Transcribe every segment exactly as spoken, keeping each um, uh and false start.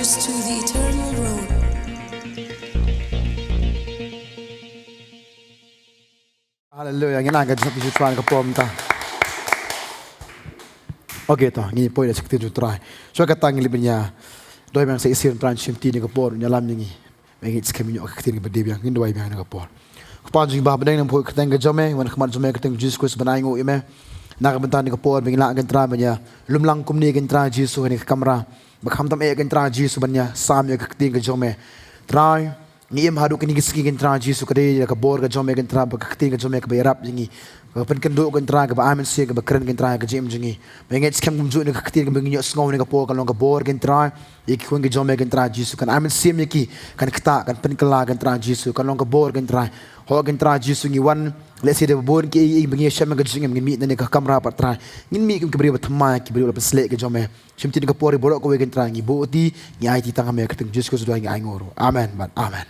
To the eternal road. Haleluya, ngin ai ka jingïaroh ïa U Trai ha ka por mynta. Okay, to, ngin poi da ka ktien jong U Trai. Shuwa kata ngin leit ban ïa duwai biang sa shisien. Trai shim ti ïa ka por, ïalam ïa ngi. Ba ngin skhem ïa ka ktien kaba dei biang, ngin duwai biang ha ka por. Kpa jong ngi ba ha bneng, nang poi ka kyrteng ka jong me, wan ha khmat jong me ka kyrteng Jisu Khrist ban ainguh ïa me. Na ka bynta kane ka por ba ngin lah, ko Trai, ban ïa lum lang kumne, ko Trai Jisu, ha kane ka kamra. Ba khamtam eh, ko Trai Jisu, ban ïa sam ïa ka ktien ka jong me. Trai, ngi im haduh kine ki sngi, ko Trai Jisu, ka dei da ka bor ka jong me, ko Trai, bad ka ktien ka jong me kaba ïarap ïa ngi, kaba pynkynduh, ko Trai, kaba ai mynsiem, kaba kren, ko Trai, ha ka jingim jong ngi. Ba ngi ngeit skhem kumjuh ïa ka ktien kaba ngi ïohsngew ha kane ka por kan long ka bor, ko Trai, ïa ki khun ki jong me, ko Trai Jisu. Kan ai mynsiem ïa ki, kan ktah, kan pynkylla, ko Trai Jisu, kan long ka bor, ko Trai. Hooid, ko Trai Jisu, ngi wan lehse da bun kiei kiei ba ngi ïashem ha ka jingim, ngin mih na kane ka kamra pat, Trai. Ngin mih kum ki briew ba thymmai, ki briew la pynsleh ha ka jong me. Shim ti ïa ka por ïa baroh kawei, ko Trai, ngi buh ti, ngi ai ti tang ha me, ha ka kyrteng Jisu Khrist ngi duwai, ngi ainguh ruh. Amen bad amen.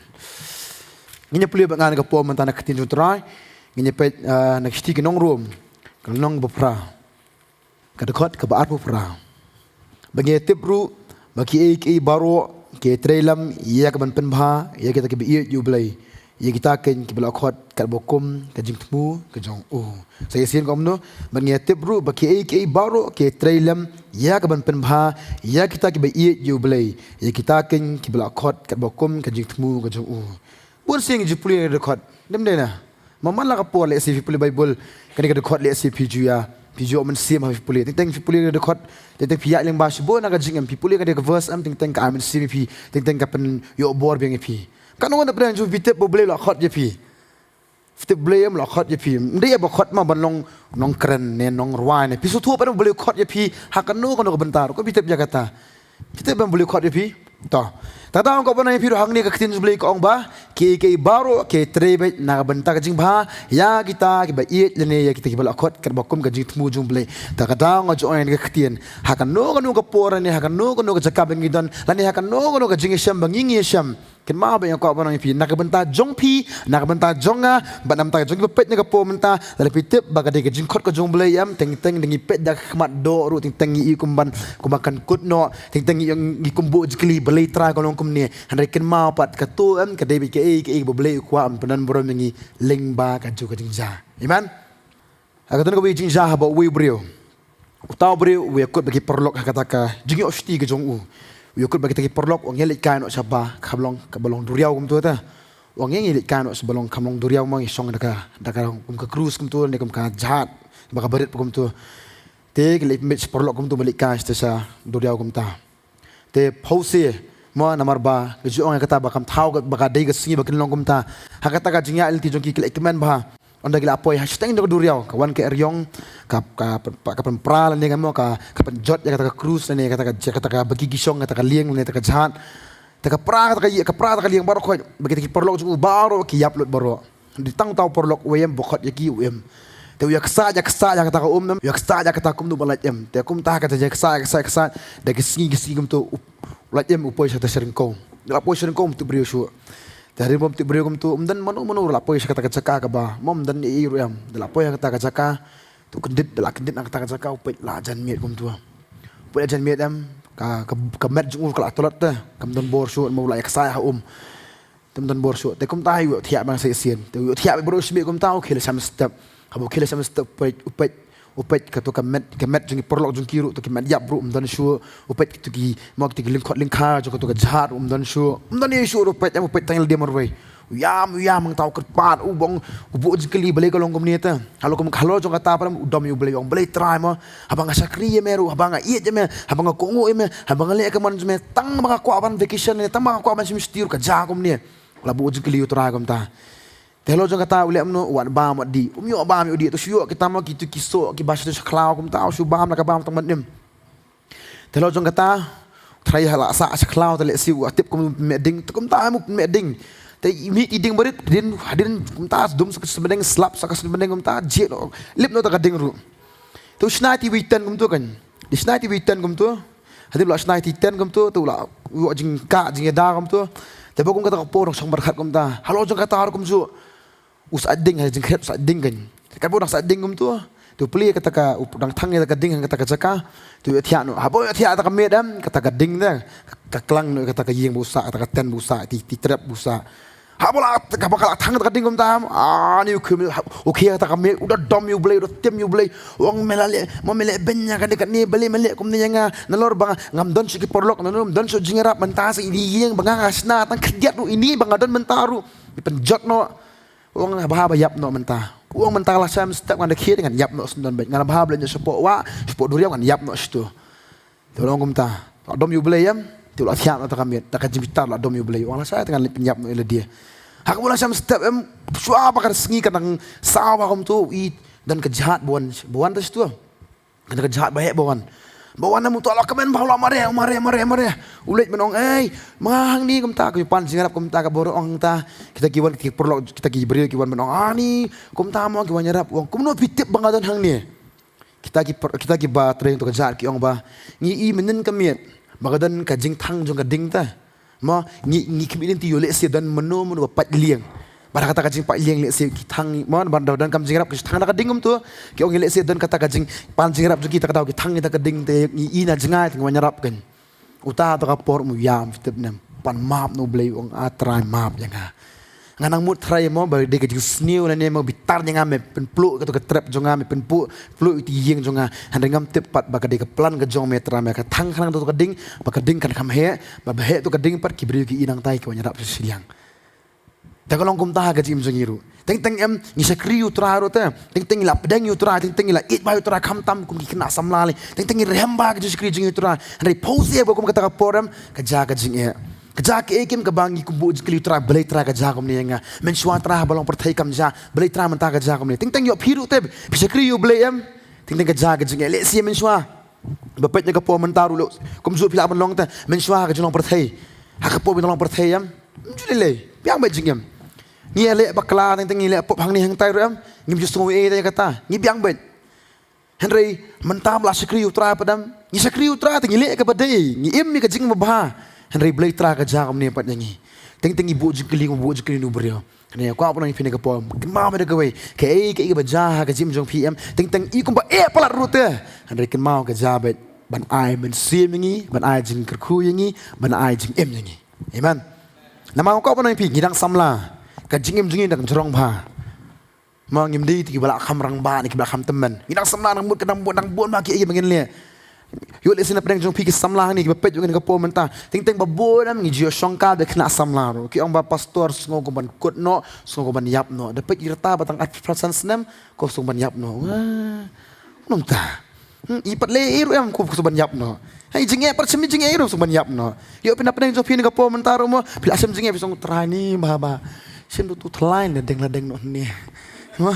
Ngin ïa pule bad nga ha kane ka por mynta na ka ktien jong U Trai. Ngin ïa peit, ah, na ka shithi ki Nong Rom, ka lynnong ba phra, ka dkhot kaba arphew phra. Ba ngi ïa tip ruh ba kiei kiei baroh ki ïatrei lem ïa ka ban pynbha ïa kita kiba ïeit ïa U Blei, ïa kita kein kiba la khot katba kum ka jingthmu ka jong U. Sa shisien kumno? Ba ngi ïa tip ruh ba kiei kiei baroh ki ïatrei lem ïa ka ban pynbha ïa kita kiba ïeit ïa U Blei, ïa kita kein kiba la khot katba kum ka jingthmu ka jong U. Bun sien ngi ju pule ïa ka dkhot, ym dei na? Mynta la ka por lehse phi pule Baibl, kane ka dkhot lehse phi ju ïa, phi ju ïoh mynsiem ha phi pule. Teng teng phi pule ïa ka dkhot, teng teng phi ïaid lyngba shibun na ka jingim, phi pule ïa kane ka verse, em, teng teng ka ai mynsiem ïa phi, teng teng ka pynïoh bor biang ïa phi. Katno ngan da pyrshang, ju phi tip ba U Blei u la khot ïa phi? Phi tip U Blei em u la khot ïa phi? Ym dei ba khot ma ban long nongkren ne nongrwai ne. Phi sngewthuh pat ba U Blei u khot ïa phi ha kano kano ka bynta ruh, ko phi tip ïa kata? Phi tip ba U Blei u khot ïa phi? To. Te kata nga kwah ban ong ïa phi ruh, hangne ka ktien jong U Blei ka ong ba kiei kiei baroh ki ïatrei beit na ka bynta ka jingbha ïa kita kiba ïeit lane ïa kita kiba la khot katba kum ka jingthmu jong U Blei. Te kata nga ju ong ïa ka ktien, ha kano kano ka por lane ha kano kano ka jaka ba ngi don, lane ha kano kano ka jingïashem ba ngi ngi ïashem, kynmaw ba nga kwah ban ong ïa phi, na ka bynta jong phi, na ka bynta jong nga, bad na ka bynta jong kiba peit na ka por mynta, lada phi tip ba ka dei ka jingkhot ka jong U Blei, em, teng teng da ngi peit da ka khmat doh ruh, teng teng ngi i kum ban, kum ban kan kut noh, teng teng ngi, ngi kum buh jingkylli, balei Trai ka long kumne. Hynrei kynmaw pat, kato, em, ka dei beit kaei kaei ba U Blei u kwah ban pyndon burom ïa ngi lyngba kajuh ka jingjia. Amen. Ha kata kawei ka jingjia haba uwei u briew, uta u briew u ïakut bad ki paralok ha kata ka jingïoh shiti ka jong u. U ïakut bad kita ki paralok, u ong, ngi leit kai noh sha ba kaba long, kaba long duriaw kumto te. U ong, ngi leit kai noh sha ba long, kam long duriaw mo, ngi shong da ka, da ka kum ka cruise kumto ne kum ka jahaj ba ka barit kumto. Te ki leit, ki paralok kumto, ba leit kai sha duriaw kumta. Te phewse mo, namar ba ka ju ong ïa kata ba kam thaw, ba ka dei ka sngi ba kin long kumta. Ha kata ka jingïaid lynti jong ki, ki la kmen bha. Ynda ki la poi ha shiteng jong ka duriaw, ka wan ka eriong, ka, ka, ka, ka pynpra lane ka mo, ka, ka pynjot ïa kata ka cruise lane kata ka, kata ka ba ki, ki shong, kata ka lieng lane kata ka jahaj. Te ka pra kata ka, ka pra kata ka lieng baroh khoit, ba kita ki paralok jong u baroh ki ïap lut baroh. Dei tang uta u paralok uwei em ba khot ïa ki, u im. Te u ïaksaid, ïaksaid ïa kata ka um, em, u ïaksaid ïa kata kumno ba lait em. Te kumta ha kata jingïaksaid, ïaksaid, ïaksaid, da ki sngi, ki sngi kumto, u lait em, u poi sha kata sharyngkew. Da la poi sharyngkew, um tip briew shuh. Te hadien ba um tip briew kumto, um don mano mano, la poi sha kata ka jaka kaba, mo, um don ei ei ruh em. Da la poi ha kata ka jaka, te u kyndit, da la kyndit na kata ka jaka, u peit la jan miet kumto. U peit la jan miet em, ka, ka, ka met jong u ka la tlot te, kam don bor shuh, mo, u la ïaksaid ha um. Te um don bor shuh. Te kumta u ïohthiah biang sa shisien. Te u ïohthiah beit baroh shi miet kumta, u khie lashai mynstep. Haba u khie lashai mynstep, u peit, u peit, u peit kato ka met, ka met jong ki paralok jong ki ruh, to ki met ïap ruh um don shuh. U peit kato ki, mo, kato ki lyngkhot lyngkha jong kato ka jahaj ruh um don shuh. Um don ei ei shuh ruh, u peit em, u peit tang ïa lade marwei. U ïam, u ïam hangta, u kyrpad, u bang, u buh jingkylli balei ka long kumne te. Halor kum, halor jong kata pat em, u dom ïa U Blei, u ong, balei Trai mo, haba nga shakri ïa me ruh, haba nga ïeit ïa me, haba nga kohnguh ïa me, haba nga leh ka mon jong me, tang ba nga kwah ban vacation ne, tang ba nga kwah ban shim shiti ruh ka jia kumne. U la buh jingkylli ïa U Trai kumta. Te halor jong kata u leh kumno, u wad bam, wad dih. Um ïoh bam ïoh dih, to shu ïoh kita mo, kito ki soh kiba shu shakhlaw kumta, u shu bam la ka bam tang ban im. Te halor jong kata, U Trai ha la sah shakhlaw, te lehse u tip kum u pynmih ding, te kumta em, u pynmih ding. Te i mih i ding barit, hadien, hadien kumta dum sa ka shnong bneng, slap sa ka shnong bneng kumta, jied noh, lip noh ta ka ding ruh. Te u shna ïa ti wei ten kumto kan. Di shna ïa ti wei ten kumto. Hadien ba u la shna ïa ti ten kumto, te u la ïoh jingkah jingïada kumto. Te ba kum kata ka por u dang shong pyrkhat kumta. Halor jong kata ruh kumjuh, u sah ding, ha jingkhriat u sah ding kan. Katba u dang sah ding kumto, te u plie kata ka, u dang thang ïa kata ka ding ha kata ka jaka. Te u ïohthiah noh. Haba u ïohthiah kata ka miet em, kata ka ding te, Ka klang noh kata ka ïing ba u sah, kata ka tent ba u sah, ti, ti trep ba u sah. Haba la, haba ka la thang kata ka ding kumta, ani u khie, u khie kata ka miet, u da dom ïa U Blei, u da tim ïa U Blei. U ong me la leh, mo me leh beiñ ïa kane kane, balei me leh kumne ïa nga, nalor ba ngam don shuh ki paralok, nalor ngam don shuh jingïarap, mynta sa ine i ïing ba nga nga shna tang khyndiat ruh, ine ba nga don mynta ruh. I pynjot noh. U ong nga bha ba ïap noh mynta. U ong mynta la shem step ngan da khie ngan ïap noh shen don beit. Ngan bha ba leh noh shapoh wah, shapoh duriaw ngan ïap noh shatu. Te u la ong kumta, la dom ïa U Blei em, te u la thiah noh ta ka miet, ta ka jingbitar la dom ïa U Blei, u ong la shai te ngan leit pynïap noh ïa lade. Ha kaba u la shem step em, shuwa ba ka sngi ka dang saw ba kumta, i don ka jhat ba wan, ba wan ta shatu. Ka don ka jhat ba heh ba wan. Ba wan em u ta la kmen ba u la mareh, mareh, mareh, mareh. U leit ban ong, ei, ma hangne kumta, ka pan jingïarap kumta, ka bor ong ta, kita ki wan, kita ki paralok, kita ki briew ki wan ban ong, ani, kumta mo ki wan ïarap, u ong, kumno phi tip ba nga don hangne. Kita ki per-, kita kiba trei hangto ka jait ki ong ba, ngi i mynnin ka miet ba ka don ka jingthang jong ka ding te. Mo, ngi, ngi khmih lynti ïoh lehse don mano mano ba pait lieng. Bad ha kata ka jingpait lieng lehse ki thang, mo, ba don kam jingïarap ki thang da ka ding kumto. Ki ong lehse don kata ka jingpan jingïarap jong ki ta ka daw ki thang da ka ding te, ngi i na jngai te ngi wan ïarap kein. Uta, uta ka por um ïam, phi tip ne em, pan map na U Blei, u ong, A Trai, map ïa nga. Nga nang mut Trai mo ba dei ka jingsniew lane mo bitar ïa nga, me pynpluh kato ka trep jong nga, me pynpluh, pynpluh ïa ka ïing jong nga. Hynrei ngam tip pat ba ka dei ka plan ka jong me Trai, me ka thang khnang kato ka ding, ba ka ding kan kham heh, ba ba heh to ka ding pat ki briew ki i nangtai ki wan ïarap sha shiliang. Te ka long kumta ha ka jingim jong ngi ruh. Teng teng em ngi shakri ïa U Trai ruh te. Teng teng ngi la pdiang ïa U Trai, teng teng ngi la ïeit bha ïa U Trai khamtam kum ki khynnah samla lei. Teng teng ngi rhem bha ka jingshakri jong ngi ïa U Trai. Hynrei pause ba kum kata ka por em ka jia ka jingeh. Ka jia kaei kum kaba ngi kum buh jingkylli ïa U Trai, balei Trai ka jia kumne ïa nga. Mynshuwa Trai haba long pyrthei kam jia, balei Trai mynta ka jia kumne. Teng teng ïoh phi ruh te phi shakri ïa U Blei em. Teng teng ka jia ka jingeh lehse mynshuwa. Ba peit na ka por mynta ruh leh kumjuh phi lah ban long te, mynshuwa ha ka jinglong pyrthei. Ha ka por ba long pyrthei em. Ym ju lei lei, biang beit jingim. Ngi ïa leh bakla teng teng ngi leh pop hangne hangtai ruh em. Ngim ju sngew ei ei ïa kata. Ngi biang beit. Hynrei mynta ba la shakri ïa U Trai pat em. Ngi shakri ïa U Trai te ngi leh kaba dei. Ngi im ïa ka jingim babha. Hynrei balei Trai ka jia kumne pat ïa ngi. Teng teng ngi buh jingkylli, ngi buh jingkylli na u briew. Kane nga kwah ban ong ïa phi na ka por, kynmaw beit da kawei. Kaei kaei kaba jia ha ka jingim jong phi em, teng teng i kumba eh palat ruh te. Hynrei kynmaw ka jia beit ban ai mynsiem ïa ngi, ban ai jingkyrkhu ïa ngi, ban ai jingim ïa ngi. Amen. Namar nga kwah ban ong ïa phi, ngi dang samla. Ka jingim jong ngi dang jrong bha. Mo, ngim dei te kiba la kham rangbah ne kiba la kham tymmen. Ngi dang samla, nang mut ka dang bun, dang bun bha kiei kiei ba ngin leh. Ïoh lehse na pdeng jong phi ki samla hangne kiba peit ïa kane ka por mynta. Teng teng ba bun em ngi ju ïoh shongkha da ki khynnah samla ruh. Ki ong ba pastor, sngew kum ban kut noh, sngew kum ban ïap noh. Da peit ïa kata ba tang arphew san snem, ko sngew ban ïap noh. Wah. Kumno mynta? Hmm, i pat leh ei ruh em ko sngew ban ïap noh. Hei, jingeh pat shem jingeh ei ruh sngew ban ïap noh. Ïoh phi na pdeng jong phi na ka por mynta ruh mo, phi la shem jingeh phi sngew Trai ni bha bha. Shem tu tu thlai la deng la deng noh ni. Mo.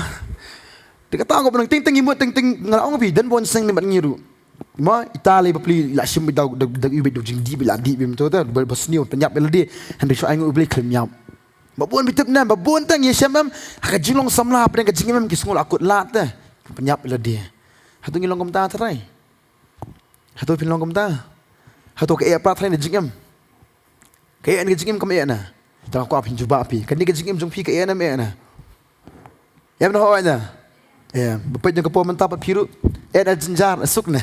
Te kata ko ba nang teng teng i mut teng teng nga la ong ïa phi, don bun seng ne bad ngi ruh. Mo, ita lei bapli la shim beit da, da, da, beit da jingdih beit la dih beit mynta te, ba, ba sniew pynïap beit lade. Hynrei shu ai nguh U Blei khlem ïap. Ba bun beit tip ne, ba bun tang ïa shem em, ha ka jinglong samla hapdeng ka jingim em ki sngew la kut lad te. Pynïap beit lade. Hato ngi long kumta Trai? Hato phin long kumta? Hato ka eh pat Trai na jingim? Ka eh na ka jingim kam eh na? Te nga kwah phin jubab phi. Kane ka jingim jong phi ka eh na em eh na? Em na hooid na? Em, ba peit na ka por mynta pat phi ruh eh na jynjar na suk na.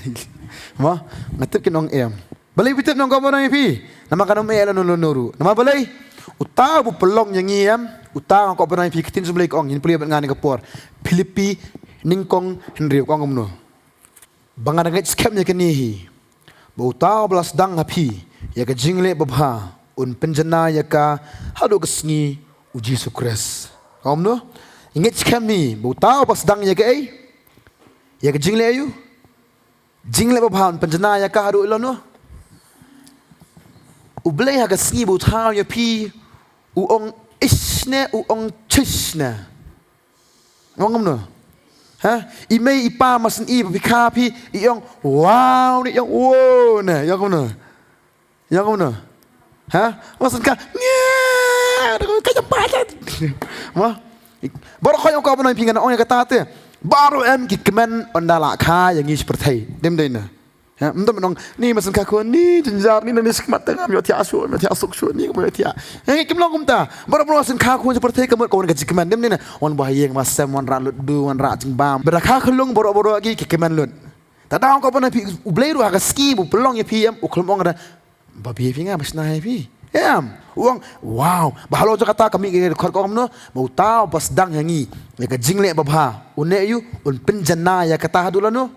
Mo, nga tip kin ong em. Balei phi tip nong ka ba nang ïa phi? Namar kan ym eh lano lano ruh. Namar balei? Uta uba pynlong ïa ngi em. Uta nga kwah ba nang ïa phi, ka ktien jong U Blei ka ong, ngin pule bad nga na ka por. Philippi nyngkong hynriew ka ong kumno? Ba nga da ngeit skhem ïa kane hi, ba uta uba la sdang ha phi ïa ka jingleh babha un pynjanai ïa ka haduh ka sngi U Jisu Khrist. Ka ong kumno? Ngeit skhem hi ba uta uba sdang ïa kaei? Ïa ka jingleh aïu? Jingleh babha un pynjanai ïa ka haduh lano? U Blei ha ka sngi ba u thaw ïa phi u ong ishne, u ong chishne. Ong kumno? Ha? I mei i pa masien i ba phi kha phi i ong wow ne, i ong wow ne, i ong kumno? I ong kumno? Ha? Masien kha nge ka jam pa. Mo? Baroh khoit ong ka ba nang phi ngan ong ïa kata te. Baroh em ki kmen ynda la kha ïa ngi sha pyrthei. Dem dei na. Ha, mynta mynta ong ni masien kha khun ni jynjar ni, ni shikmat tang am ïoh thiah shuh, ïoh thiah suk shuh ni, ïoh thiah. Hei, kim long kumta. Baroh baroh masien kha khun sha pyrthei ka mut ka wan ka jingkmen. Dem ni na, wan buh ha ïing ba sem, wan rah lut du, wan rah jingbam. Ba da kha khyllung baroh baroh ki, ki kmen lut. Te da ong ka ba nang phi U Blei ruh ha ka sngi ba u pynlong ïa phi em, u khlem ong da Ba phi phi nga ba shna hi phi. Em, u ong, wow, ba halor jong kata ka mih ka dkhot ka ong kumno, ba uta uba sdang ha ngi ïa ka jingleh babha, un leh ïa u, un pynjanai ïa kata haduh lano.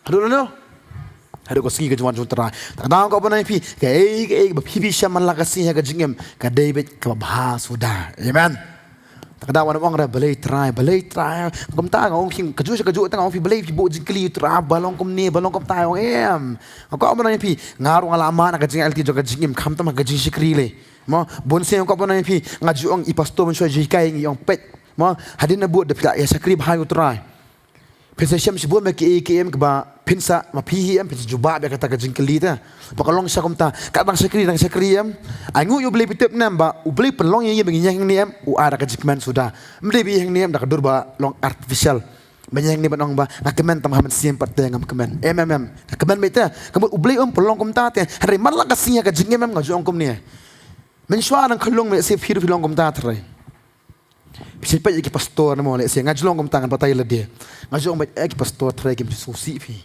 Haduh lano. Haduh ka sngi ka jingwan jong U Trai. Te ka daw ka ban ong ïa phi, kaei kaei ba phi phi shem man la ka sngi ha ka jingim, ka dei beit kaba bha suda. Amen. Te ka daw wan ong re, balei Trai, balei Trai. Kumta nga ong phi, kajuh sha kajuh te nga ong phi, balei phi buh jingkylli, Trai, ba long kumne, ba long kumta, ong em. Nga kwah ban ong ïa phi, nga ruh nga la mad na ka jingïaid lynti jong ka jingim, khamtam ha ka jingshakri lei. Mo, bun sien nga kwah ban ong ïa phi, nga ju ong i pastor mynshuwa ju hikai ngi, ong peit. Mo, hadien ba bud da phi la ïa shakri bha ïa U Trai. Phin sa shem shibun ba kiei kiei em kiba phin sa, ma phi hi em phin sa jubab ïa kata ka jingkylli te. Ba ka long sha kumta, ka dang shakri dang shakri em. Ai nguh ïa U Blei, phi tip ne em ba U Blei u pynlong ïa ngi ba ngin ïeng hangne em, u ai da ka jingkmen suda. Ym dei ba ïeng hangne em da ka dur ba long artificial. Ba ïeng hangne ban ong ba nga kmen tang ha mynsiem pat te ngam kmen. Em, em, em. Nga kmen beit te. Ka mut U Blei um pynlong kumta te. Hynrei man la ka sngi ha ka jingim em, nga ju ong kumne. Mynshuwa nang khyllung, lehse phi ruh phi long kumta te re. Phi sa peit ïa ki pastor ne mo, lehse nga ju long kumta, ngan batai lade. Nga ju ong beit, eh, ki pastor te re kim sngewsih phi.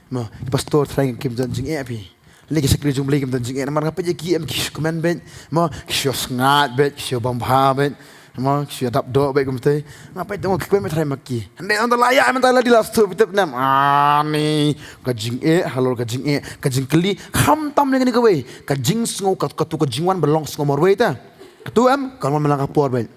Mo, ki pastor te re kim don jingeh phi. Lei ki shakri jong U Blei kim don jingeh, namar nga peit ïa ki em ki shu kmen beit. Mo, ki shu sngaid beit, ki shu bam bha beit. Mo, ki shu ïadap doh beit kumta. Nga peit tang ki kmen beit te re ma ki. Hynrei ong te la ïa, mynta la dei la sdang, phi tip ne em. Ani ka jingeh, halor ka jingeh, ka jingkylli, khamtam ïa kane kawei. Ka jingsngew, ka, katu ka jingwan ba long sngew marwei te. Katu em, kan wan man la ka por beit.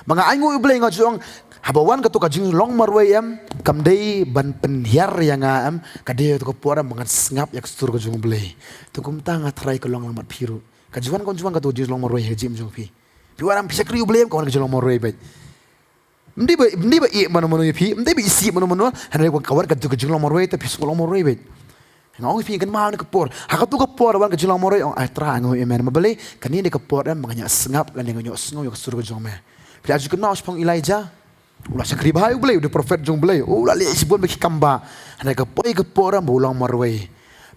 Ba nga ai nguh ïa U Blei, nga ju ong, haba wan katu ka jinglong marwei em, kam dei ban pynhiar ïa nga em, ka dei katu ka por em ba ngan sngap ïa ka sur ka jong U Blei. Te kumta nga tharai ka long lang bad phi ruh. Ka ju wan kam ju wan katu ka jinglong marwei ha ka jingim jong phi. Phi wan em phi shakri U Blei em, ka wan ka jinglong marwei beit. Ym dei ba, ym dei ba ïeh mano mano ïa phi, ym dei ba isih mano mano, hynrei ka wan katu ka jinglong marwei te phi sngewlong marwei beit. Nga ong ïa phi, kynmaw kane ka por. Ha katu ka por wan ka jinglong marwei, ong, ai Trai, nga ong amen. Ma balei, kane dei ka por em ba ngan ïohsngew lane ngan ïohsngew ïa ka sur ka jong me. Phi la ju kynmaw shaphang Elijah. U la shakri bha ïa U Blei, u dei prophet jong U Blei. U la leh shibun bha ki kam ba. Hynrei ka poi ka por em ba u long marwei.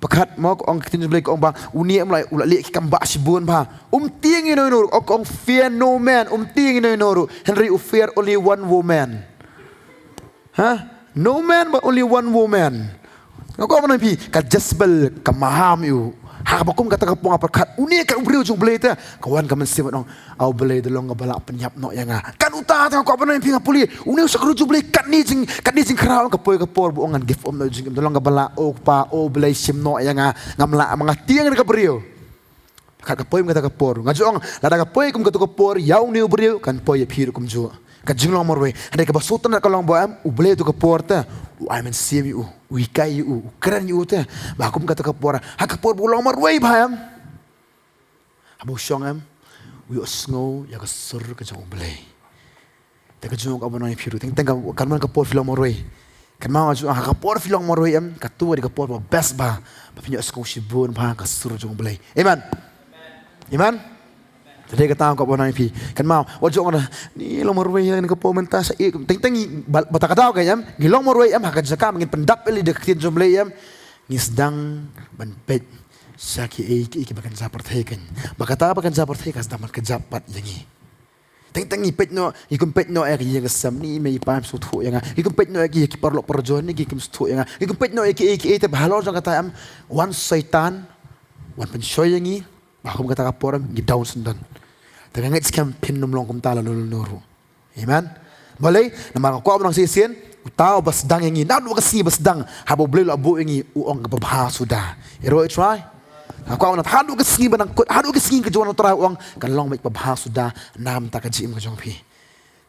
Pyrkhat mo, ka ong ka ktien jong U Blei ka ong ba une em u la, u la leh ki kam ba shibun bha. Um tieng ïa no ïa no ruh, ka ong fear no man, um tieng ïa no ïa no ruh. Hynrei u fear only one woman. Ha? No man but only one woman. Nga kwah ban ong ïa phi, ka Jezebel ka maham ïa u. Haba kum kata ka por nga pyrkhat, une ka u briew jong U Blei te, ka wan ka mynsiem ban ong, a U Blei, da long kaba lah pynïap noh ïa nga. Kan uta te nga kwah ban ong ïa phi, nga pule, une u shakri jong U Blei, katne jing, katne jingkhraw, ka poi ka por ba u ong ngan give up noh ïa ka jingim, da long kaba lah, o Kpa, o Blei, shim noh ïa nga, ngam lah, ma nga tieng da ka briew. Kata ka poi kum kata ka por. Nga ju ong, lada ka poi kum kata ka por ïa une u briew, kan poi ïa phi ruh kumjuh. Ka jinglong marwei. Hynrei kaba sngewtynnat ka long ba em, U Blei ha kata ka por te u ai mynsiem ïa u, u hikai ïa u, u kren ïa u te. Ba kum kata ka por, ha ka por ba u long marwei bha em, haba u shong em, u ïohsngew ïa ka sur ka jong U Blei. Te ka jong ka ban ong ïa phi ruh, teng teng ka, kan man ka por phi long marwei. Kynmaw, ha ka por phi long marwei em, katu ka dei ka por ba best bha ba phin ïohsngew shibun bha ka sur jong U Blei. Amen. Amen. Te dei kata ka ban ong ïa phi. Kynmaw, wat ju ong ngi long marwei ha kane ka por mynta sa ïa, teng teng ngi ba, ba ta ka daw ka em, ngi long marwei em, ha ka jaka ba ngin pyndap ïa lade da ka ktien jong U Blei em, ngi sdang ban peit sha kiei kiei kiba kynja pyrthei kein. Ba kata ba kynja pyrthei ka sdang ban kynja pat ïa ngi. Teng teng ngi peit noh, ngi kum peit noh ïa ka ïing ka sem, ni mei pa em sngewthuh ïa nga. Ngi kum peit noh ïa ki, ïa ki paralok parajor, ni ki kum sngewthuh ïa nga. Ngi kum peit noh ïa ki, ïa ki, ïa ki, te ba halor jong kata em, wan Soitan, wan pynshoi ïa ngi, ba kum kata ka por em, ngi down syndon. Te nga ngeit skhem phin ym long kumta lano lano ruh. Amen. Balei, namar nga kwah ban ong shisien, uta uba sdang ïa ngi, naduh ka sngi ba sdang, haba U Blei u la buh ïa ngi, u ong kaba bha suda. Ïaroh ïa U Trai. Nga kwah ban ong, haduh ka sngi ba nang kut, haduh ka sngi ka jong U Trai u ong, kan long beit kaba bha suda, na ka bynta ka jingim ka jong phi.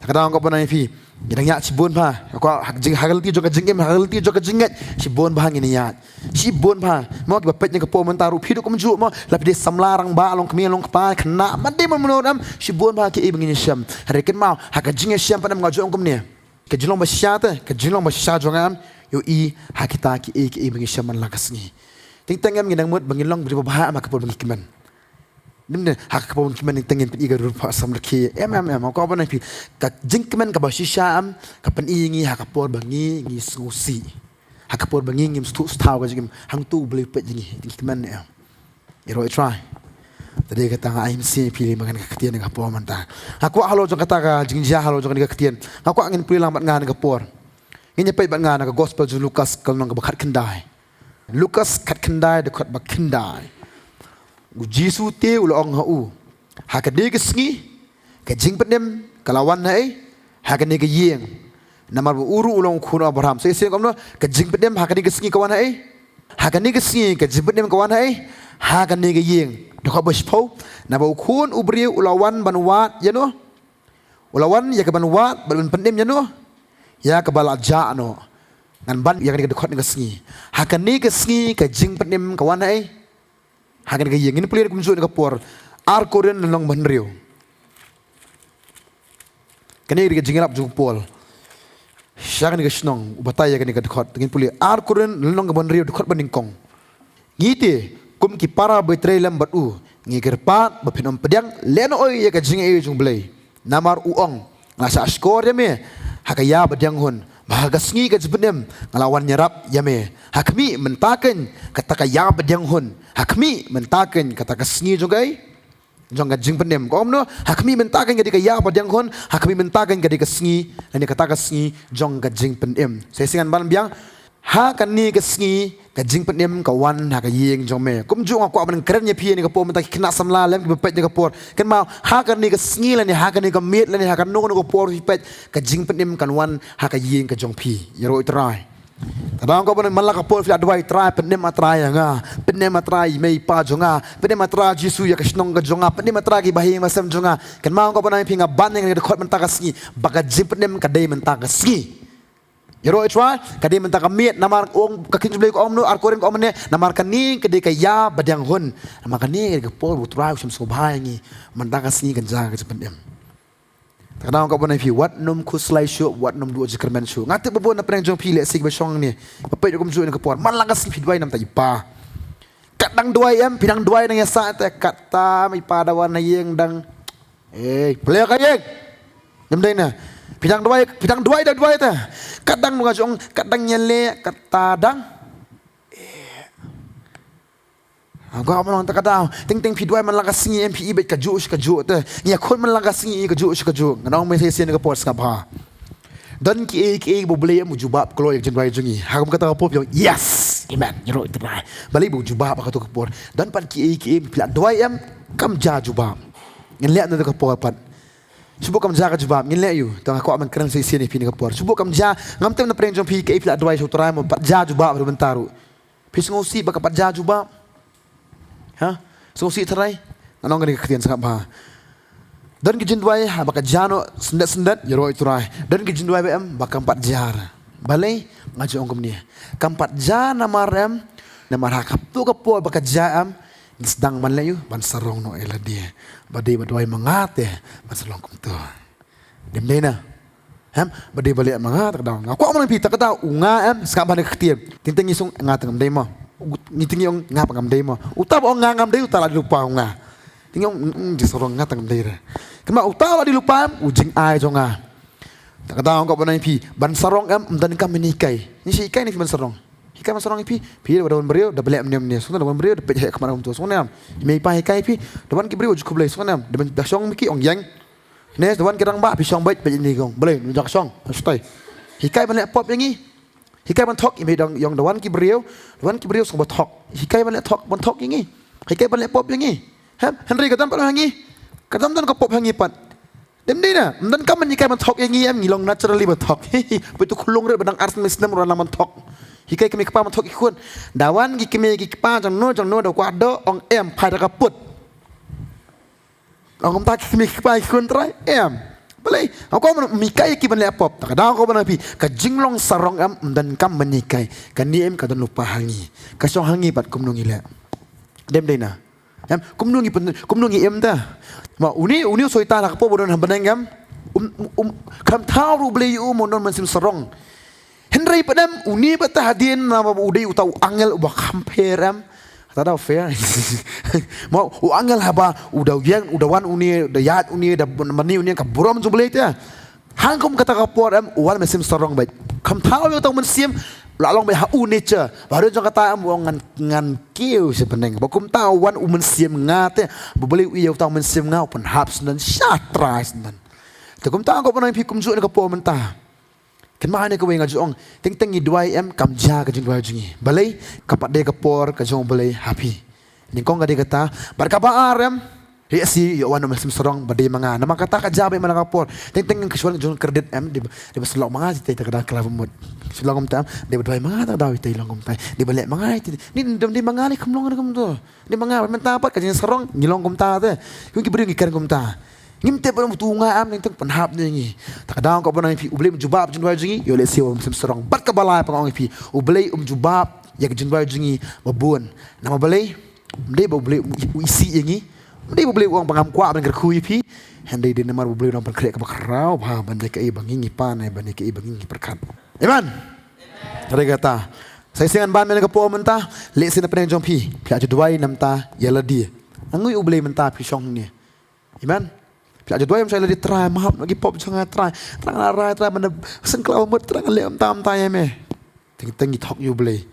Te ka daw nga kwah ban ong ïa phi, ngi dang ïaid shibun bha, nga kwah ha ka jing, ha ka lynti jong ka jingim, ha ka lynti jong ka jingngeit, shibun bha ngin ïaid. Shibun bha, mo, kiba peit ïa ka por mynta ruh phi ruh kumjuh mo, la phi dei samla, rangbah, long kmie, long kpa, khynnah, ym dei mano mano em, shibun bha kiei ba ngin ïashem. Hynrei kynmaw, ha ka jingïashem pat em nga ju ong kumne. Ka jinglong ba shisha te, ka jinglong ba shisha jong nga em, ïohi ha kita kiei kiei ba ngi shem man la ka sngi. Teng teng em ngi dang mut ba ngin long briew babha em ha ka por ba ngi kmen. Ym dei ha ka por ba ngi kmen teng teng ngin pyni ka rupa samrkhie. Em, em, em, nga kwah ban ong ïa phi, ka jingkmen kaba shisha em ka pyni ïa ngi ha ka por ba ngi, ngi sngewsih. Ha ka por ba ngi ngim sngewthuh sngewthaw ka jingim, hangto U Blei u peit ïa ngi, te ngi kmen ne em. Ïaroh ïa U Trai. Te dei kata nga ai mynsiem ïa phi lei ba ngan ka ktien ka por mynta. Nga kwah halor jong kata ka jingjia, halor jong kane ka ktien, nga kwah ngin pule lang bad nga ha kane ka por. Ngin ïa peit bad nga na ka gospel jong u Lukas ka lynnong kaba khatkhyndai. Lukas khatkhyndai, dkhot ba khyndai. U Jisu te u la ong ha u, ha kane ka sngi ka jingpynim ka la wan ha ei? Ha kane ka ïing. Namar ba u ruh u long u khun u Abraham. Sa shisien kumno, ka jingpynim ha kane ka sngi ka wan ha ei? Ha kane ka sngi ka jingpynim ka wan ha ei? Ha kane ka ïing. Dkhot ba shiphew, naba u Khun u briew u la wan ban wad ïano? U la wan ïa ka ban wad bad ban pynim ïano? Ïa kaba la jah noh. Ngan ban ïa kane ka dkhot, kane ka sngi. Ha kane ka sngi ka jingpynim ka wan ha ei? Ha kane ka ïing. Ngin pule kumjuh kane ka por. Ar Korinth lynnong ba hynriew. Kane ka dei ka jingïalap jong u Paul sha kane ka shnong, u batai ïa kane ka dkhot. Ngin pule Ar Korinth lynnong ba hynriew, dkhot ba nyngkong. Ngi te, kum ki para ba trei lem bad u, ngi kyrpad ba phin ym pdiang lehnohei ïa ka jingaiei jong U Blei. Namar u ong, nga la shahshkor ïa me ha ka ïa ba diang hun, ba ha ka sngi ka jingpynim nga la wan ïarap ïa me. Ha khmih mynta keiñ kata ka ïa ba diang hun. Ha khmih mynta keiñ kata ka sngi jong ka ei? Jong ka jingpynim. Ka ong kumno? Ha khmih mynta keiñ ka dei ka ïa ba diang hun, ha khmih mynta keiñ ka dei ka sngi, lane kata ka sngi jong ka jingpynim. Sa shisien ngan ban biang. Ha kane ka sngi ka jingpynim ka wan ha ka ïing jong me. Kumjuh nga kwah ban kren ïa phi ïa kane ka por mynta ki khynnah samla lem kiba peit ïa kane ka por. Kynmaw, ha kane ka sngi lane ha kane ka miet lane ha kano kano ka por phi peit, ka jingpynim kan wan ha ka ïing ka jong phi. Ïaroh ïa U Trai. Te nga kwah ban, man la ka por phi la duwai, Trai, pynim, ah Trai, ïa nga. Pynim, ah Trai, ïa i mei i pa jong nga. Pynim, ah Trai Jisu, ïa ka shnong ka jong nga. Pynim, ah Trai, ki bahaïing bahasem jong nga. Kynmaw, nga kwah ban ong ïa phi, nga ban ïa kane ka dkhot mynta ka sngi, ba ka jingpynim ka dei mynta ka sngi. Ïaroh ïa U Trai, ka dei mynta ka miet. Namar ong ka ktien jong U Blei ka ong kumno, Ar Korinth ka ong mynne, namar kane ka dei ka ïa ba diang hun. Namar kane ka dei ka por ba U Trai u shim sngewbha ïa ngi. Mynta ka sngi kan jia ka jingpynim. Te nga kwah ban ong ïa phi, wat nym khuslai shuh, wat nym duh jingkyrmen shuh. Nga tip ba bun na pdeng jong phi lehse kiba shong hangne, ba peit kumjuh ïa kane ka por, man la ka sngi phi duwai namar ta i pa. Kat dang duwai em, phi dang duwai dang ïa sah te, kata i pa da wan na ïing dang, eh, plie ka ïing. Ngam dei na. Phi dang duwai, phi dang duwai, dang duwai te. Kat dang, nga ju ong, kat dang ïaleh, kata dang. Eh. Nga kwah ban ong, te ka daw, teng teng phi duwai man la ka sngi em, phi i beit kajuh shi kajuh te. Ngi ïakhun man la ka sngi i kajuh shi kajuh. Ngan ong mynta shisien ïa kane ka por, sngap bha. Don kiei kiei ba U Blei em u jubab kloi ïa ka jingduwai jong ngi. Ha kum kata ka por phi ong, yes, amen, ïaroh ïa U Trai. Balei ba u jubab ha kato ka por? Don pat kiei kiei phi la duwai em, kam jia jubab. Ngin leh na kata ka por pat. Shu buh kam jia ka jubab, ngin leh ïa u. Te nga kwah ban kren shisien ïa phi na kane ka por. Shu buh kam jia, ngam tip na pdeng jong phi kaei phi la duwai sha U Trai, mo pat jia jubab ruh mynta ruh. Phi sngewsih ba kam pat jia jubab? Ha? Sngewsih tharai? Ngan ong kane ka ktien sngap bha. Don ki jingduwai haba ka jia noh syndet syndet, ïaroh ïa U Trai. Don ki jingduwai ba em ba kam pat jia. Balei? Nga ju ong kumne. Kam pat jia namar em, namar ha kato ka por ba ka jia em, ngi sdang ban leh ïa u, ban sarong noh ïa lade. Ba dei ba duwai ma nga te ban sa long kumto. Dei ym dei na? Em, ba dei ba leh ma nga, te ka daw. Nga kwah ban ong ïa phi, te ka daw, u nga em, sngap bha na ka ktien. Teng teng ngi sngew nga te ngam dei mo. Ngi teng ngi ong nga pat ngam dei mo. Uta ba ong nga ngam dei, uta la dei lypa u nga. Teng ngi ong, mm, mm, jingsarong nga te ngam dei re. Kynmaw uta la dei lypa em, u jingai jong nga. Te ka daw nga kwah ban ong ïa phi, ban sarong em, ym donkam ban hikai. Ngi shu hikai ne phi ban sarong. Hikai ban sarong ïa phi, phi da wan briew, da ba leh mane mane. Sngewthuh, da wan briew, da peit ha khmat kumto. Sngewthuh em. I mei i pa hikai ïa phi, da wan ki briew, ju khublei. Sngewthuh em. Da ban, da shong miki ong ïeng. Ne, da wan ki rangbah, phi shong beit, beit ïa ngi kong. Balei, ngi dang shong, ha shutai. Hikai ban leh pop ïa ngi. Hikai ban thok, i mei dang ong da wan ki briew, da wan ki briew sngewbha thok. Hikai ban leh thok, ban thok ïa ngi. Hikai ban leh pop ïa ngi. Hem, hynrei ka don pat ha ngi. Ka don, don ka pop ha ngi pat. Dei ym dei na, ym donkam ban hikai ban thok ïa ngi em, ngi long naturally ban thok. Peit u khunlung re ba dang ar snem, snem ruh nang ban thok. Hikai kmie kpa ban thok ïa ki khun. Da wan ki kmie ki kpa jong no jong no da kwah doh, ong em, phai da ka put. Ong kumta ki kmie ki kpa ki khun Trai, em. Balei? Nga kwah ban ym hikai ïa ki ban leh pop. Te ka daw nga kwah ban ong ïa phi, ka jinglong sarong em, ym donkam ban hikai. Kane em ka don lypa ha ngi. Ka shong ha ngi pat kumno ngi leh. Dei ym dei na? Em, kumno ngi pyn-, kumno ngi im te. Ma une, une u soitan ha ka por ba don ha bneng em. Um, um, um, kham thaw ruh U Blei ïa u ban don mynsiem sarong. Hynrei pat em, une pat te hadien namar ba u dei uta u angel uba kham fair em. Kata da fair. Ma u angel haba u da ïeng, u da wan une, da ïaid une, da mane une ka burom jong U Blei te. Hangkum kata ka por em, u wan mynsiem sarong beit. Kham thaw ïa uta u mynsiem, la long beit ha u nature. Ba hadien jong kata em, u ong ngan, ngan kiew sha bneng. Ba kumta u wan u mynsiem nga te, ba balei u ïa uta u mynsiem nga, u pynhap syndon sha Trai syndon. Te kumta nga kwah ban ong ïa phi kumjuh na ka por mynta. Kynmaw ïa kane kawei nga ju ong, teng teng ngi duwai em, kam jia ka jingduwai jong ngi. Balei? Ka pat dei ka por ka jong U Blei ha phi. Nyngkong ka dei kata, bad kaba ar em, lehse ïoh wan u Mynsiem Sarong ba dei ma nga. Namar kata ka jia bha man la ka por. Teng teng ka shu wan jong credit em, dei ba, dei ba shu long ma nga, te ka dang khlem mut. Shu long kumta em, dei ba duwai ma nga, te ka dei ba long kumta. Dei ba leh ma nga, te, ni dei ma nga, ni kam long kumta. Dei ma nga, mynta pat ka jingsarong ngi long kumta te. Kum ki briew ngi kren kumta. Ngim tip ba uto u nga em, teng teng pynhap ne ngi. Te ka daw kaba nang ïa phi, U Blei um jubab jingduwai jong ngi, ïoh lehse u Mynsiem Sarong. Bad kaba lai pat nga ong ïa phi, U Blei um jubab ïa ka jingduwai jong ngi ba bun. Namar balei? Ym dei ba U Blei u isih ïa ngi. Ym dei ba U Blei u ong ba ngam kwah ban kyrkhu ïa phi. Hynrei dei namar U Blei u nang pynkhreh kaba khraw bha ban ïa kaei ba ngi ngi pan, ban ïa kaei ba ngi ngi pyrkhat. Amen. Hynrei kata, sa shisien ngan ban mane ka por mynta, lehse na pdeng jong phi, phi la ju duwai namar ïa lade. Nga ngeit U Blei mynta phi shong hangne. Amen. Phi la ju duwai, ym shai lade, Trai, map noh ki pop jong nga, Trai. Trai, nga la rai, Trai, ban da sngewkhlaw mut, Trai, ngan leh mynta mynta ïa me. Teng teng ngi thok ïa U Blei.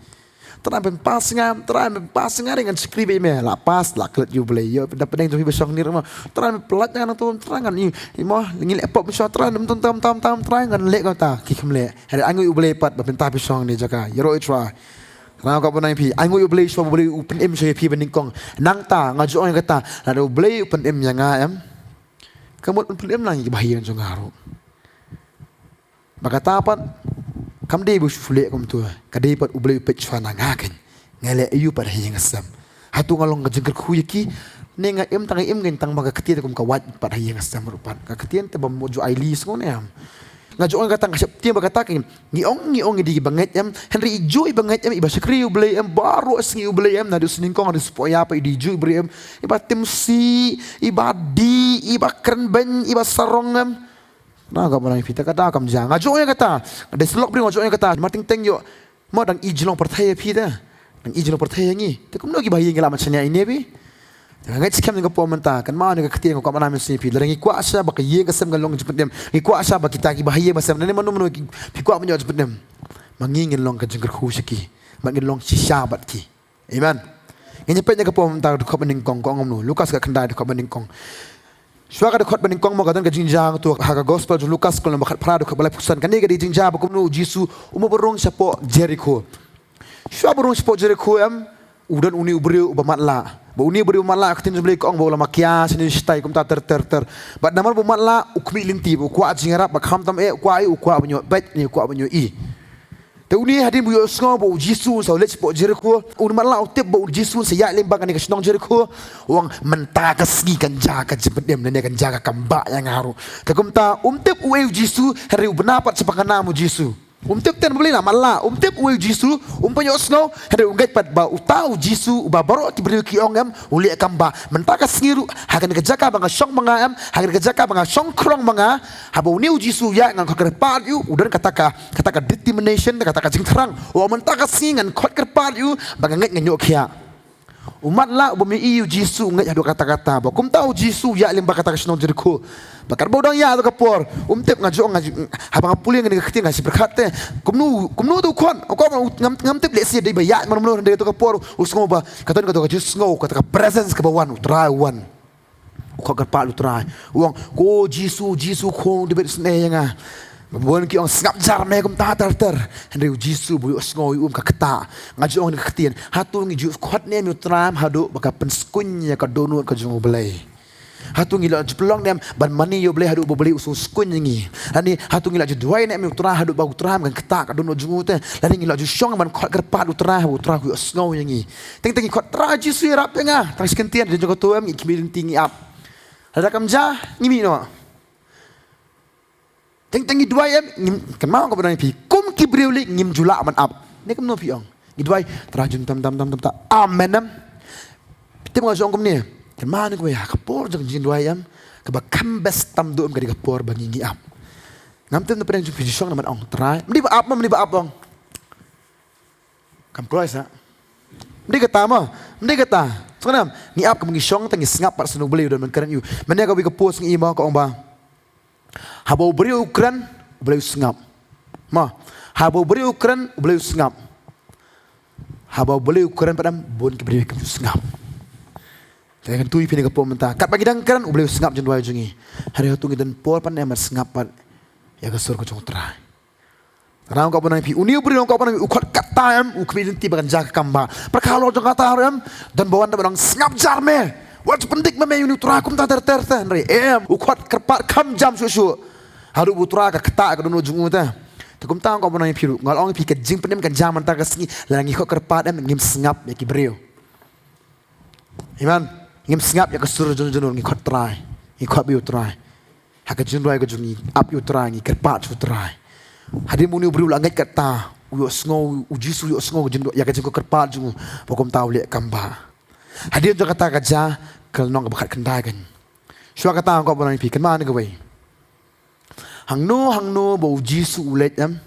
Trai, pynpass ïa nga, Trai, pynpass ïa nga, ngan shakri bad me. La pass, la klet ïa U Blei. Ïoh da pdeng jong phi ba shong hangne ruh mo, Trai, me pynlait ïa nga nangta, Trai, ngan ïa, ïa mo, ngi leh pop, Trai, ngan ym tam tam tam, Trai, ngan leh, kata ki kham leh. Hynrei ai nguh ïa U Blei pat ba mynta phi shong hangne jaka. Ïaroh ïa U Trai. Nga kwah ban ong ïa phi, ai nguh ïa U Blei shuwa ba U Blei u pynim shuwa ïa phi ba nyngkong. Nangta nga ju ong ïa kata, lada U Blei u pynim ïa nga em, ka mut un pynim lang ïa ki bahaïing jong nga ruh. Bad kata pat kam dei ba u shu leh kumta, ka dei pat U Blei u peit shuwa na nga kein, nga leh aïu pat ha ïing ha sem. Hato nga long ka jingkyrkhu ïa ki, ne nga im tang, nga im kein tang ba ka ktien kum ka wait pat ha ïing ha sem ruh pat. Ka ktien te bym ju ai list shuh ne em. Nga ju ong kata, nga sheptieng ba kata kein, ngi ong, ngi ong ngi dei kiba ngeit em, hynrei i juh iba ngeit em, iba shakri ïa U Blei em, baroh sngi ïa U Blei em, naduh snyngkong haduh spah ïa pat i dei i juh i briew em, iba timsi, iba dih, iba kren beiñ, iba sarong em. Nga kwah ban ong ïa phi, te kata kam jia. Nga ju ong ïa kata, dei sa lok briew nga ju ong ïa kata, namar teng teng ïoh mo dang i jinglong pyrthei ïa phi te. Dang i jinglong pyrthei ïa ngi. Te kumno ki bahaïing ki lah ban shaniah ïa ngi phi? Nga ngeit skhem ïa ka por mynta, kynmaw ïa ka ktien ka kwah ban ong mynsiem ïa phi. Lada ngi kwah shuwa ba ka ïing ka sem kan long jingpynim, ngi kwah shuwa ba kita ki bahaïing ba sem, ne mano mano ki, phi kwah ban ïoh jingpynim, ma ngi ngin long ka jingkyrkhu sha ki, ma ngin long shisha bad ki. Amen. Ngin ïa peit ïa ka por mynta, dkhot ba nyngkong ka ong kumno? Lukas ka khyndai, dkhot ba nyngkong. Shuwa ka dkhot ba nyngkong mo, ka don ka jingjia hangto ha ka Gospel jong u Lukas, ka lynnong ba khatphra, dkhot ba laiphew san. Kane ka dei jingjia ba kumno U Jisu um ba rung shapoh Jerikho. Shuwa ba rung shapoh Jerikho em, u don une u briew uba matlah. Bad une u briew matlah, ka ktien jong U Blei ka ong ba u la makia shane shatai kumta ter ter ter. Bad namar ba u matlah, u khmih lynti, ba u kwah jingïarap, ba khamtam eh u kwah, u kwah ban ïoh beit ne u kwah ban ïohi. Te une hadien ba u ïohsngew ba U Jisu un sa leit shapoh Jerikho, une matlah u tip ba U Jisu un sa ïaid lyngba kane ka shnong Jerikho. U ong, mynta ka sngi kan jia ka jingpynim, ne kan jia ka kam bah ïa nga ruh. Te kumta um tip uei U Jisu, hynrei u bna pat shaphang ka nam U Jisu. Um tip ten, balei, la matlah, um tip uei U Jisu, um pat ïohsngew, hynrei u ngeit pat ba uta U Jisu uba baroh ki briew ki ong em u leh kam bah. Mynta ka sngi ruh, ha kane ka jaka ba nga shong ma nga em, ha kane ka jaka ba nga shong khrong ma nga, haba une U Jisu u ïaid, ngan khot kyrpad ïa u. U don kata ka, kata ka determination, kata ka jingthrang. U ong, mynta ka sngi ngan khot kyrpad ïa u ba nga ngeit ngan ïoh khiah. U matlah uba ïohi ïa U Jisu u ngeit haduh katta katta ba kumta U Jisu u ïaid lyngba kata ka shnong Jerikho. Bad katba u dang ïaid ha kato ka por, um tip, nga ju ong, nga ju, haba nga pule ïa kane ka ktien nga shu pyrkhat te, kumno, kumno te u khot, u khot, ngam, ngam tip, lehse dei ba ïaid mano mano, hynrei kato ka por u sngew ba ka don kato ka jingsngew, kata ka presence kaba wan, U Trai u wan. U khot kyrpad U Trai. U ong, ko Jisu, Jisu, Khun u Dabid, isynei ïa nga. Bun ki ong, sngap jar me kumta ter ter. Hynrei U Jisu ba u ïohsngew ïa u um ka ktah. Nga ju ong ïa kane ka ktien, hato ngi ju khot ne em ïa U Trai em haduh ba ka pynskun ïa ka dohnud ka jong U Blei? Hato ngi la ju pynlong ne em ban mane ïa U Blei haduh ba U Blei u sngewskun ïa ngi? Lane hato ngi la ju duwai ne em ïa U Trai haduh ba U Trai um ktah ka dohnud jong u te? Lane ngi la ju shong ban khot kyrpad U Trai ba U Trai u ïohsngew ïa ngi? Teng teng ngi khot, Trai Jisu, ïarap ïa nga. Tang shi kyntien, hadien jong kato em ngi khmih lynti, ngi ap. Lada kam jia, ngi mih noh. Teng teng ngi duwai em, ngim, kynmaw kaba ong ïa phi, kum ki briew lei ngim ju lah ban ap. Ne kumno phi ong? Ngi duwai, Trai Jisu, tam tam tam tam tam. Amen em. Phi tip nga ju ong kumne. Kynmaw ne kumne, ha ka por jong ka jingduwai em, kaba kham best tam duh em ka dei ka por ba ngi, ngi ap. Ngam tip na pdeng jong phi ju shong na ban ong, Trai. Ym dei ba ap mo, ym dei ba ap, ong. Kam kloi sa. Ym dei kata mo, ym dei kata. Sngewbha ngi ap, kum ngi shong te ngi sngap pat sha U Blei u don ban kren ïa u. Mynne kawei ka post ngi ïohi mo, ka ong ba, haba u briew u kren, U Blei u sngap. Mo, haba u briew u kren, U Blei u sngap. Haba U Blei u kren pat em, bun ki briew kim ju sngap. Te ngan kyntu ïa phi ha kane ka por mynta, katba ngi dang kren U Blei u sngap jingduwai jong ngi. Hynrei hato ngi don por pat ne em ban sngap pat ïa ka sur ka jong U Trai? Tang ong ka ba nang phi, une u briew ong ka ba nang phi, u khot katta em, u khmih lynti ba kan jia ka kam ba. Pyrkhat halor jong kata ruh em, don ba wan da ba nang sngap jar me. Wat ju pyndik ma me ïa une u trai kumta ter ter ter, hynrei em, u khot kyrpad kham jam shuh shuh. Haduh ba u trai ka ktah ka dohnud jong u te. Te kumta ong ka ba nang phi ruh, nga la ong ïa phi ka jingpynim kan jia mynta ka sngi, lada ngi khot kyrpad em, ngim sngap ïa ki briew. Amen. Ngim sngap ïa ka sur jong jong ngi khot Trai. Ngi khot beit ïa u Trai. Ha ka jingrwai ka jong ngi ap ïa u Trai, ngi kyrpad sha u Trai. Hadien ba une u briew u la ngeit kata, u ïohsngew, u Jisu u ïohsngew ka jingdoh, ïa ka jingkyrpad jong u, ba kumta u leh kam ba. Hadien jong kata ka jia, ka lynnong kaba khatkhyndai kan. Shuwa kata ong ka ba nang phi, kynmaw kane kawei. Hangno hangno ba u Jisu u leit em,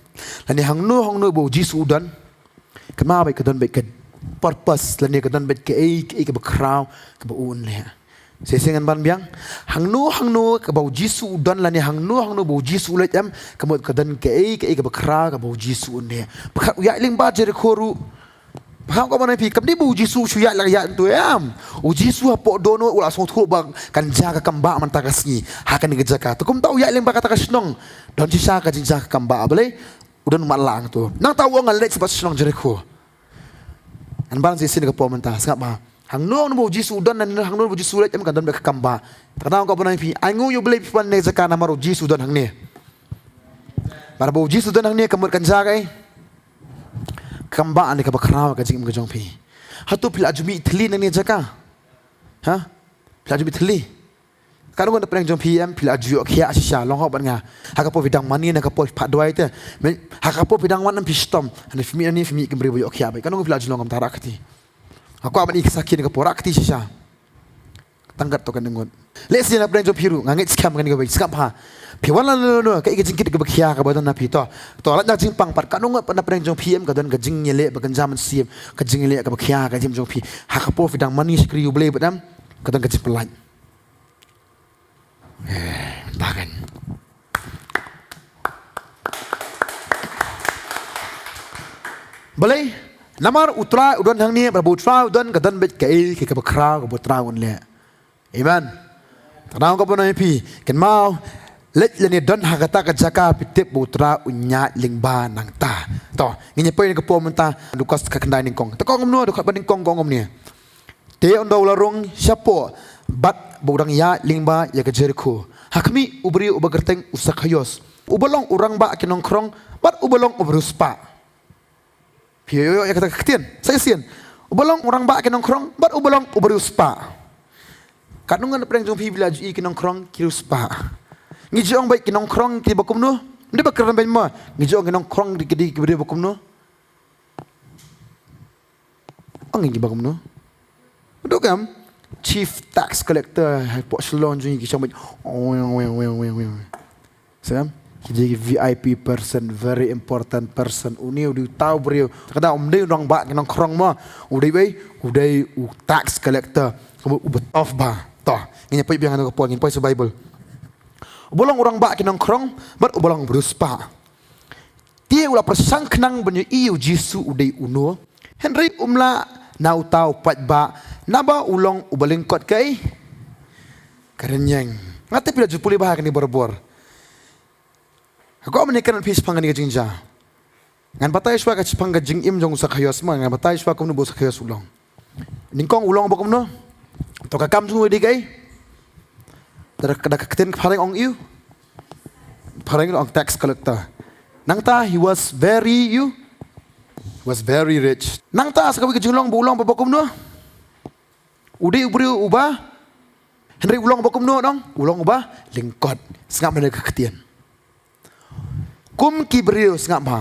lane hangno hangno ba u Jisu u don, kynmaw beit ka don beit ka purpose, lane ka don beit kaei kaei kaba khraw kaba u un leh. Shisien ngan ban biang. Hangno hangno kaba u Jisu u don, lane hangno hangno ba u Jisu u leit em, ka mut ka don kaei kaei kaba khraw kaba u Jisu un leh. Pyrkhat u ïaid lyngba Jerikho ruh, pyrkhat ong ka ba nang phi, kam dei ba u Jisu u shu ïaid la ka ïaid hangto em. U Jisu hapoh dohnud u la sngewthuh ba kan jia ka kam ba mynta ka sngi ha kane ka jaka. Te kumta u ïaid lyngba kata ka shnong, don shisha ka jingjia ka kam ba, balei? U don u matlah hangto. Nangta u ong, ngan leit sha ba shnong Jerikho. Ngan ban shisien ka por mynta, sngap bha. Hangno hangno ba u Jisu u don, lane hangno ba u Jisu u leit em, kan don beit ka kam ba. Te kata ong ka ba nang phi, ainguh ïa U Blei phi wan ne jaka namar u Jisu u don hangne. Namar ba u Jisu u don hangne ka mut kan jia kaei? Kam ba ne kaba khraw ka jingim ka jong phi. Hato phi la ju mih thylli nangne jaka? Ha? Phi la ju mih thylli? Katno ngut na pdeng jong phi em phi la ju ïoh khiah shisha, long hok bad nga. Ha ka por phi dang mane, na ka por phi phah duwai te. Ha ka por phi dang wan em phi shitom. Hynrei phi mih nangne phi mih kum u briew ba ïoh khiah beit. Katno ngut phi la ju long kumta, rah kti. Nga kwah ban ïoh sakhi na ka por, rah kti shisha. Tang katto katne ngut. Lehse na pdeng jong phi ruh, nga ngeit skhem kane kawei, sngap bha. Phi wan lano lano, kaei ka jingkit kaba khia kaba don ha phi, to. To, lait na jingpang pat, katno ngut pat na pdeng jong phi em ka don ka jingïaleh ba kynja mynsiem, ka jingïaleh kaba khia ka jingim jong phi. Ha ka por phi dang mane shakri U Blei bad em, ka don ka jingpyllait. Eh, mynta kan. Balei? Namar U Trai u don hangne, bad ba U Trai u don ka don beit kaei kaei kaba khraw kaba U Trai un leh. Amen. Tang ong ka ba nang ïa phi, kynmaw, leit lane don ha kata ka jaka phi tip ba U Trai un ïaid lyngba nangta. To, ngin ïa poi na ka por mynta, Lukas ka khyndai nyngkong. Te ka ong kumno, Lukas ba nyngkong ka ong kumne. Te ynda u la rung shapoh, bad ba u dang ïaid lyngba ïa ka Jerikho, ha khmih u briew uba kyrteng u Sakhaios, uba long u rangbah ki nongkhrong, bad uba long u briew spah. Phi ïoh ïa kata ka ktien, sa shisien. Uba long u rangbah ki nongkhrong, bad uba long u briew spah. Katno ngut na pdeng jong phi phi la ju ïohi ki nongkhrong ki briew spah? Ngi ju ong beit ki nongkhrong kiba kumno? Ym dei ba kren beiñ mo. Ngi ju ong ki nongkhrong ki dei ki briew ba kumno? Ong ngi ba kumno? Dok em, Chief Tax Collector hapoh Shillong jong ngi ki shong beit. Sem, ki dei ki V I P person, very important person. Une u dei uta u briew. Te ka da um dei u rangbah ki nongkhrong mo. U dei beit, u dei u tax collector. Uba tough bha. To, ngin ïa peit biang ha ka por, ngin peit sha Bible. Uba long u rangbah ki nongkhrong, bad uba long u briew spah. Te u la pyrshang khnang ban ïohi ïa u Jisu u dei uno. Hynrei um lah na uta u paidbah, naba u long uba lyngkot kaei? Ka rynïeng. Nga tip phi la ju pule bha ha kane barabor. Nga kwah ban ïakren bad phi shaphang kane ka jingjia. Ngan batai shuwa ka shaphang ka jingim jong u Sakhaios mo, ngan batai shuwa kumno ba u Sakhaios u long. Nyngkong u long ba kumno? To ka kam jong u dei kaei? Da ka, da ka ktien phareng ong ïa u. Phareng ong tax collector. Nangta he was very, ïa u, he was very rich. Nangta sa kawei ka jinglong ba u long ba, ba kumno? U dei u briew uba, hynrei u long ba kumno dong? U long uba lyngkot. Sngap mynta ka ktien. Kum ki briew, sngap bha.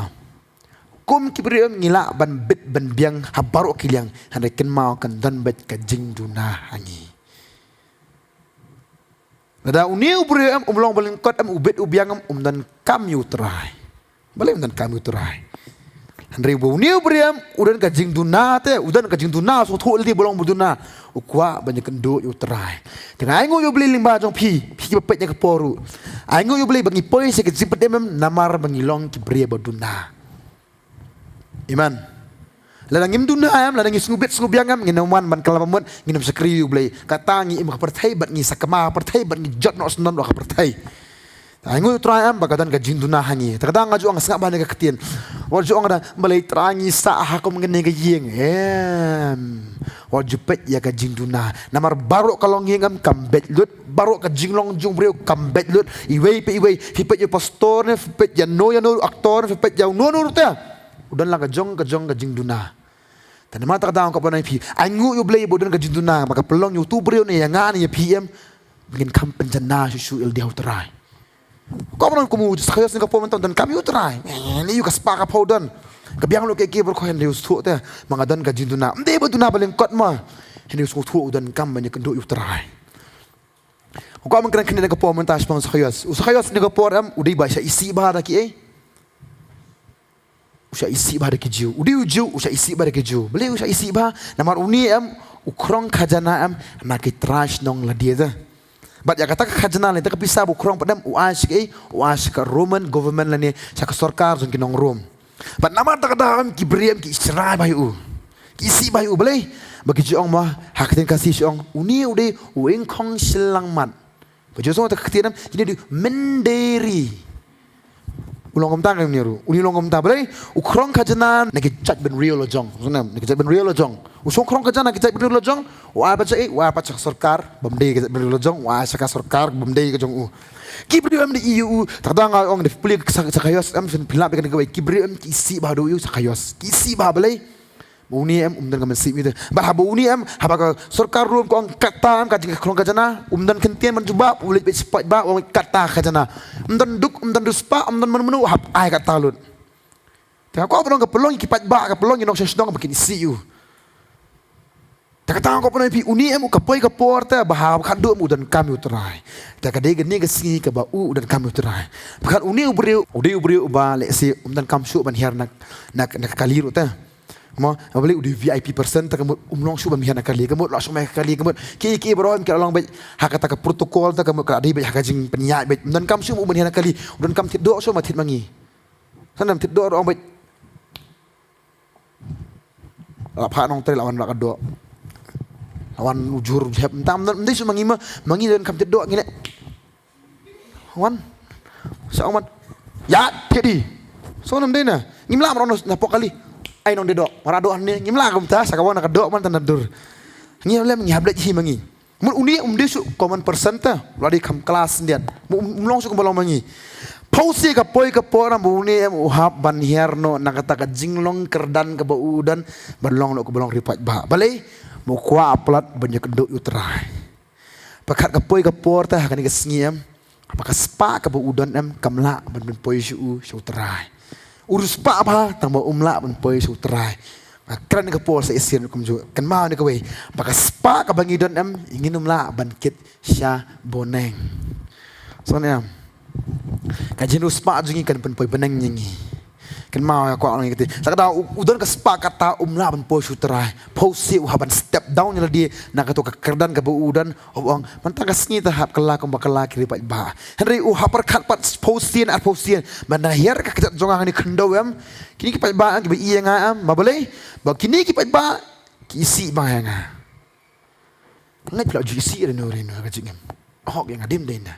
Kum ki briew em ngi lah ban bit ban biang ha baroh ki liang, hynrei kynmaw kan don beit ka jingduna ha ngi. Lada une u briew em um long ba lyngkot em, u bit u biang em, um donkam ïa u Trai. Balei um donkam ïa u Trai? Hynrei ba une u briew em u don ka jingduna te, u don ka jingduna, sngewthuh lei ba long ba duna. U kwah ban ïakynduh ïa u Trai. Te nga ainguh ïa U Blei lyngba jong phi, phi kiba peit ïa ka por ruh. Ainguh ïa U Blei ba ngi poi sha ka jingpynim em namar ba ngi long ki briew ba duna. Amen. Lada ngim duna em, lada ngi sngewbit sngewbiang em, ngin ym wan ban kylla ba mut, ngin ym shakri ïa U Blei. Kata ngi im ha ka pyrthei bad ngi sakma ha ka pyrthei bad ngi jot noh shnong ha ka pyrthei. Ai nguh ïa u Trai em ba ka don ka jingduna ha ngi. Te ka dang nga ju ong, sngap bha ïa kane ka ktien. Wat ju ong da, balei Trai ngi sah ha kum kane ka ïing. Em. Wat ju peit ïa ka jingduna. Namar baroh ka longïing em kam beit lut. Baroh ka jinglong jong u briew kam beit lut. Iwei pa iwei. Phi peit ïa u pastor ne, phi peit ïano ïano u actor ne, phi peit ïano ïano ruh te. U don la ka jong ka jong ka jingduna. Te namar kata ka daw nga kwah ban ong ïa phi, ai nguh ïa U Blei ba u don ka jingduna, ba ka pynlong ïa uto u briew ne ïa nga ne ïa phi em, ba ngin kham pynjanai shuh shuh ïa lade ha U Trai. Kwah ban ong kum u Sakaios ha kane ka por mynta, u donkam ïa U Trai. Eh, ne ïa ka spah ka phew don. Ka biang lut kiei kiei baroh, hynrei u sngewthuh te, ba nga don ka jingduna. Ym dei ba duna ba lyngkot mo. Hynrei u sngewthuh u donkam ban ïakynduh ïa U Trai. Kwah ban kren kane ha kane ka por mynta shaphang u Sakaios. U Sakaios ha kane ka por em, u dei ba shah isih bha da kiei? U shah isih bha da ki Jiw. U dei u Jiw, u shah isih bha da ki Jiw. Balei u shah isih bha? Namar une em, u khrong khajana em na ki trai shnong lade te. Bad ïa kata ka khajana lane kata ka pisa ba u khrong pat em, u ai sha kaei? U ai sha ka Roman government lane sha ka sorkar jong ki nong Rom. Bad namar kata ka daw em, ki briew em ki isih bha ïa u. Ki isih bha ïa u, balei? Ba ki ju ong mo, ha ka ktien Khasi ju ong, une u dei u ingkhong shillang mat. Ba ju sngewthuh ka ktien em, kine dei mynder. U long kumta ka, une ruh. Une u long kumta, balei? U khrong khajana na ki jaitbynriew la jong. Sngewthuh em, na ki jaitbynriew la jong. U shong khrong khajana na ki jaitbynriew la jong. U ai pat sha, eh, u ai pat sha ka sorkar bym dei ka jaitbynriew la jong. U ai sha ka sorkar bym dei ka jong u. Ki briew em da ïohi ïa u. Te ka daw nga ong da phi pule ïa u Sa-, Sakaios em, shen phi lap ïa kane kawei. Ki briew em ki isih bha da u Sakaios. Ki isih bha, balei? Ba une em um don ka mynsiem ïa u te. Bad haba une em, haba ka sorkar Rom ka ong katta em ka jingkhrong khajana, um don kyntien ban jubab, u leit beit sha paidbah, u ong katta khajana. Um don duk, um don riewspah, um don mano mano, hap ai katta lut. Te ka kwah ban ong ka pynlong ïa ki paidbah, ka pynlong ïa ki nongshong shnong ba kin isih ïa u. Te kata nga kwah ban ong ïa phi, une em u, ka poi ka por te ba ha khatduh em u donkam ïa U Trai. Te ka dei kane ka sngi kaba u donkam ïa U Trai. Bad une u briew, u dei u briew uba lehse um donkam shuh ban hiar na, na, na ka kali ruh te. Mo, balei? U dei u V I P person te, ka mut um long shuh ban hiar na kali, ka mut la shong mai ha kali, ka mut kiei kiei baroh em ki la long beit ha kata ka protocol te, ka mut ka la dei beit ha ka jingpynïaid beit. Um donkam shuh u ban hiar na kali, u donkam thied doh shuh, ma thied ma ngi. Sngewthuh em, thied doh ruh ong beit. La phah nongtrei, la wan la ka doh. La wan u jhur u jhep, mynta ym dei shuh ma ngi, ma, ma ngi donkam thied doh ngi leh. Wan. Sa ong man. Ïa, thied hi. Sngewthuh em, dei na. Ngim lah mar ong na pok kali. Ai nongdie doh. Mar doh hangne. Ngim lah kumta, sa ka wan na ka doh man tang na dur. Ngi lem ngi hap leit hi ma ngi. Mut une um dei shuh common person te. La dei kham klas ndiat. Mut um, um long shuh kumba long ma ngi. Phew sien ka poi ka por em ba une em u hap ban hiar noh na kata ka jinglong kyrdan kaba u don ban long noh kaba long riewpaidbah. Balei? Ba u kwah palat ban ïakynduh ïa U Trai. Pyrkhat ka poi ka por te ha kane ka sngi em, ba ka spah kaba u don em kam lah ban pynpoi sha u, sha U Trai. U riewspah bha tang ba um lah ban poi sha U Trai. Nga kren ka por sa shisien kumjuh, kynmaw ïa kawei, ba ka spah kaba ngi don em, ngin ym lah ban kit sha bneng. Sngewthuh em, ka jingriewspah jong ngi kan pynpoi bneng ïa ngi. Kynmaw ïa, kwah ong ïa kata. Sa ka daw u, u don ka spah kata um lah ban poi sha U Trai. Phew sien u hap ban step down ïa lade na kato ka kyrdan kaba u don. U ong, mynta ka sngi te hap kylla kumba kylla ki riewpaidbah. Hynrei u hap pyrkhat pat phew sien, arphew sien. Ban da hiar ka kjat jong nga ha kane ka khyndew em, kine ki paidbah em kiba ïeit ïa nga em, ma balei? Ba kine ki paidbah ki isih bha ïa nga. Ngeit phi la ju isih ïa uno uno ha ka jingim? Hok ïa nga, dim dei na.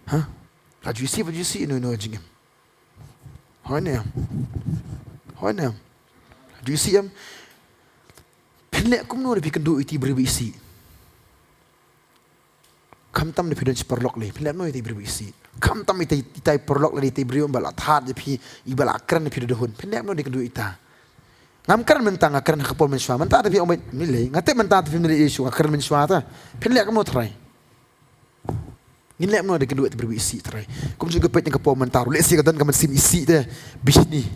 Ha? La ju isih, ba ju isih ïa uno uno ha ka jingim? Hooid ne em? Hooid ne em? La ju isih em? Phin leh kumno lada phi kynduh ïa itei i briew ba isih? Khamtam lada phi don shi paralok lei, phin leh kumno ïa itei i briew ba isih? Khamtam itei, itei i paralok lane itei i briew ba la thad ïa phi, iba la kren ïa phi da dahun, phin leh kumno lada kynduh ïa ita? Ngam kren mynta, nga kren ha ka por mynshuwa. Mynta te phi ong beit, ni lei, nga tip mynta te phim leh issue, nga kren mynshuwa te. Phin leh kumno, Trai? Ngin leh kumno lada kynduh ïa itei i briew ba isih, Trai? Kumjuh ka peit ïa ka por mynta ruh, lehse ka don ka mynsiem isih te bishni.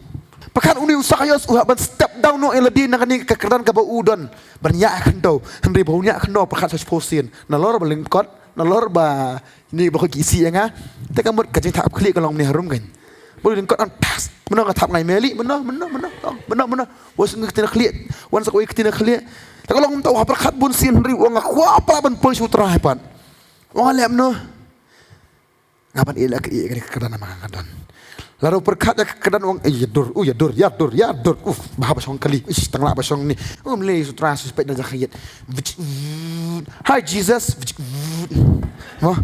Pyrkhat une u Sakaios u hap ban step down noh ïa lade na kane ka kyrdan kaba u don ban ïaid ha khyndew. Hynrei ba un ïaid ha khyndew pyrkhat sa shi phew sien. Nalor ba lyngkot, nalor ba ine ba ki isih ïa nga. Te ka mut ka jingthap khlieh ka long mynne harum kan. Ba lyngkot, an pas. Mynno nga thap nga, i Meli, mynno, mynno, mynno. Mynno, mynno. Wan sa ka ktien khlieh. Wan sa kawei ka ktien khlieh. Te ka long mynta u hap pyrkhat bun sien, hynrei u ong nga kwah pat ban poi sha U Trai pat. Ong nga leh kumno? Nga ban ïaleh ka ïa kane ka kyrdan namar nga don. Lada u pyrkhat ïa ka kyrdan u ong, "Eh, ïa dur, u ïa dur, ïa dur, ïa dur. Uf, bah ba shong kali. Ish, tang lah ba shong ni. Um, lei sutra su peit na jaka ïit. Hi Jesus." Mo,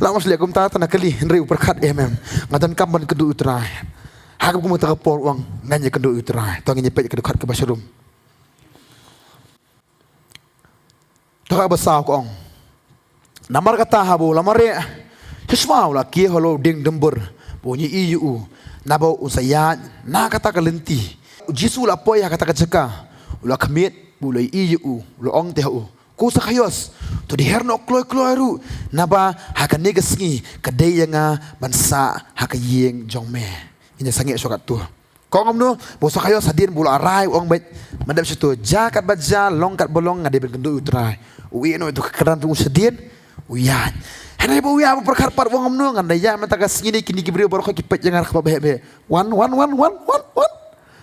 lah mos leh kumta ta na kali, hynrei u pyrkhat, "Em, em, nga donkam ban kynduh ïa u Trai." Ha kaba kum kata ka por u ong, "Ngan ïa kynduh ïa u Trai." To ngin ïa peit ka dkhot kaba shrum. Dkhot ba saw ka ong, "Namar kata haba u la mareh, shisha u la kiew halor u dieng dumbur ba un ïohi ïa u, naba un sa ïaid na kata ka lynti. U Jisu u la poi ha kata ka jaka, u la khmied bad u la ïohi ïa u, u la ong te ha u, 'Ko Sakhaios, to dih her noh kloi kloi ruh, naba ha kane ka sngi ka dei ïa nga ban sah ha ka ïing jong me.'" Ngin ïa sangeh shuwa katto. Ka ong kumno, ba u Sakhaios hadien ba u la rai u ong beit, "Ym dep shuh to, jia katba jia, long katba long, nga dei ban kynduh ïa u Trai." U ïeh noh ïa ka kyrdan jong u shadien, u ïaid. Hynrei ba u ïaid ba u pyrkhat pat u ong kumno, "Ngan da ïaid mynta ka sngi ne kine ki briew baroh ki peit ïa nga ha kaba heh heh. Wan, wan, wan, wan, wan, wan.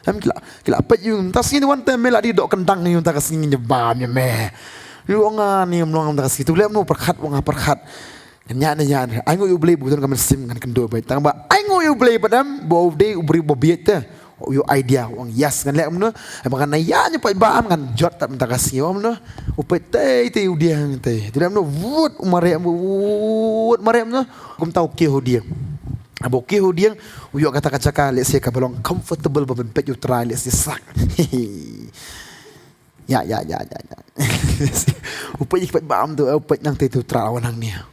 Em, ki la, ki la peit ïa u mynta ka sngi, wan te me la dei doh kyndang ïa u mynta ka sngi, ngin ïa bam ïa me." U ong, "Ani ym long mynta ka sngi." To leh kumno, u pyrkhat u ong, "Ha pyrkhat. Ngan ïaid ne ïaid. Ainguh ïa u Blei ba u don ka mynsiem ngan kynduh beit." Tang ba ainguh ïa u Blei pat em, ba u dei u briew ba bieit te, u ïoh idea, u ong, "Yes, ngan leh kumno. Em, ngan ïaid ne paidbah, ngan jot tad mynta ka sngi." U ong kumno, u peit tei tei u dieng tei. To leh kumno, wut, u mareh, wut, mareh kumno. Kumta u kiew ha u dieng. Haba u kiew ha u dieng, u ïoh kata ka jaka lehse kaba long comfortable ba ban peit ïa u Trai lehse sak. Ïa, ïa, ïa, ïa, ïa. U peit ïa ki paidbah kumto, u peit nangtei te u Trai u wan hangne.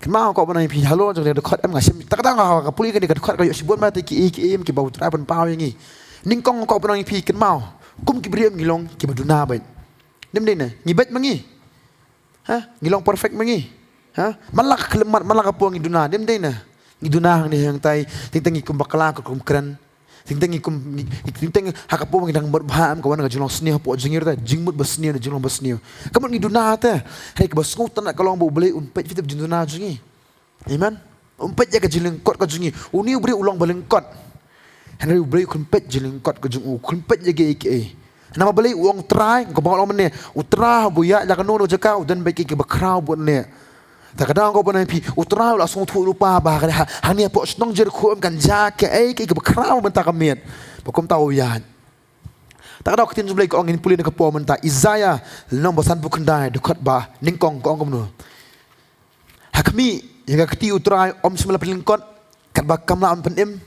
Kynmaw, nga kwah ban ong ïa phi halor jong kane ka dkhot, em, nga shem, kata ka daw nga, nga pule kane ka dkhot ka ïoh shibun bha te kiei kiei em kiba u Trai u pynpaw ïa ngi. Nyngkong nga kwah ban ong ïa phi, kynmaw, kum ki briew em ngi long kiba duna beit. Ym dei ne, ngi beit ma ngi. Ha? Ngi long perfect ma ngi. Ha? Man la ka khyllipmat, man la ka por ngi duna, ym dei ne. Ngi duna hangne hangtai, teng teng ngi kum bakla, kum kren. Teng teng ngi kum, ngi, teng teng ha ka por ngi dang mut bha em, ka wan ka jinglong sniew hapoh jingïaroh te, jingmut ba sniew ne jinglong ba sniew. Ka mut ngi duna te, hynrei kaba sngewtynnat ka long ba U Blei un peit ïa ka jingduna jong ngi. Amen. Um peit ïa ka jinglyngkot ka jong ngi. Une u briew u long ba lyngkot. Hynrei U Blei u khlem peit jinglyngkot ka jong u, u khlem peit ïa kiei kiei. Namar balei? U ong Trai, kumba nga ong mynne, u Trai haba u ïaid ïa kano kano ka jaka u don beit kiei kiei ba khraw bad une. Te ka dang, nga kwah ban ong ïa phi, u Trai u la sngewthuh lypa ba ha, ha, hangne hapoh shnong Jerikho em kan jia kiei kiei ba khraw mynta ka miet. Bad kumta u ïaid. Te ka dang, ka ktien jong U Blei ka ong, ngin pule na ka por mynta, Isaiah lynnong ba sanphew khyndai, dkhot ba nyngkong, ka ong kumno. Ha khmih, ïa ka kti U Trai ym shym la pynlyngkot, katba kam lah ban pynim,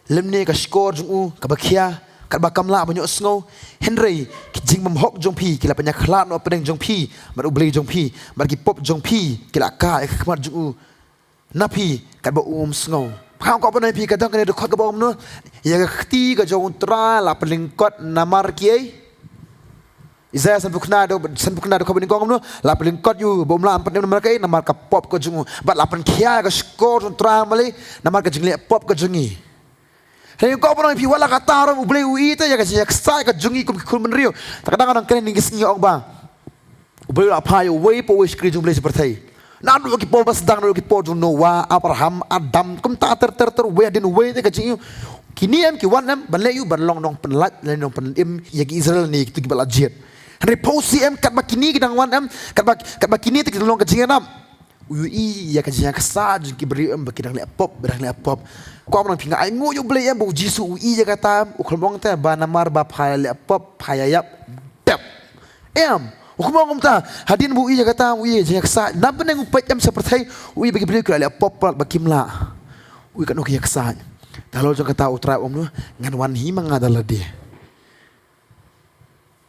lymne ka shkor jong u kaba khia, katba kam lah ban ïohsngew. Hynrei ki jingbymhok jong phi ki la pynïakhlad noh hapdeng jong phi bad U Blei jong phi, bad ki pop jong phi ki la kah ïa ka khmat jong u na phi katba um sngew. Nga kwah ban ong ïa phi, ka dang kane ka dkhot kaba ong kumno, ïa ka kti ka jong U Trai la pynlyngkot namar kiei? Isaiah sanphew khyndai, sanphew khyndai, dkhot ba nyngkong kumno, la pynlyngkot ïa u ba um lah ban pynim namar kaei? Namar ka pop ka jong u. Bad la pynkhia ïa ka shkor jong U Trai, balei? Namar ka jingleh pop ka jong ngi. Hynrei nga kwah ban ong ïa phi, wat la katta ruh U Blei u i te ïa ka jingïaksaid ka jong ngi kum ki khun bynriew. Te ka dang, ka dang kren ha kine ki sngi, ong ba U Blei u la phah ïa uwei pa uwei shakri jong U Blei sha pyrthei. Naduh ki por ba sdang, naduh ki por jong Noah, Abraham, Adam, kumta ter ter ter, uwei hadien uwei te ka jingïoh. Kine em ki wan em ban leh ïa u, ban long nongpynlait lane nongpynim ïa ki Israel ne kito kiba la jied. Hynrei phewsi em katba kine ki dang wan em, katba, katba kine te ki dang long ka jingïarap, u ïohi ïa ka jingïaksaid jong ki briew em ba ki dang leh pop, ba dang leh pop. Kwah ban ong ïa phi, nga ainguh ïa U Blei em ba U Jisu u i ïa kata em, u khlem ong te ba namar ba pha ïa leh pop pha ïa ïap. Dep. Em, u khlem ong kumta, hadien ba u i ïa kata, u i ïa ka jingïaksaid. Napdeng u peit em sha pyrthei, u i ba ki briew ki la leh pop palat ba kim lah. U i katno ka jingïaksaid. Te halor jong kata U Trai u ong kumno, ngan wan hi ma nga da lade.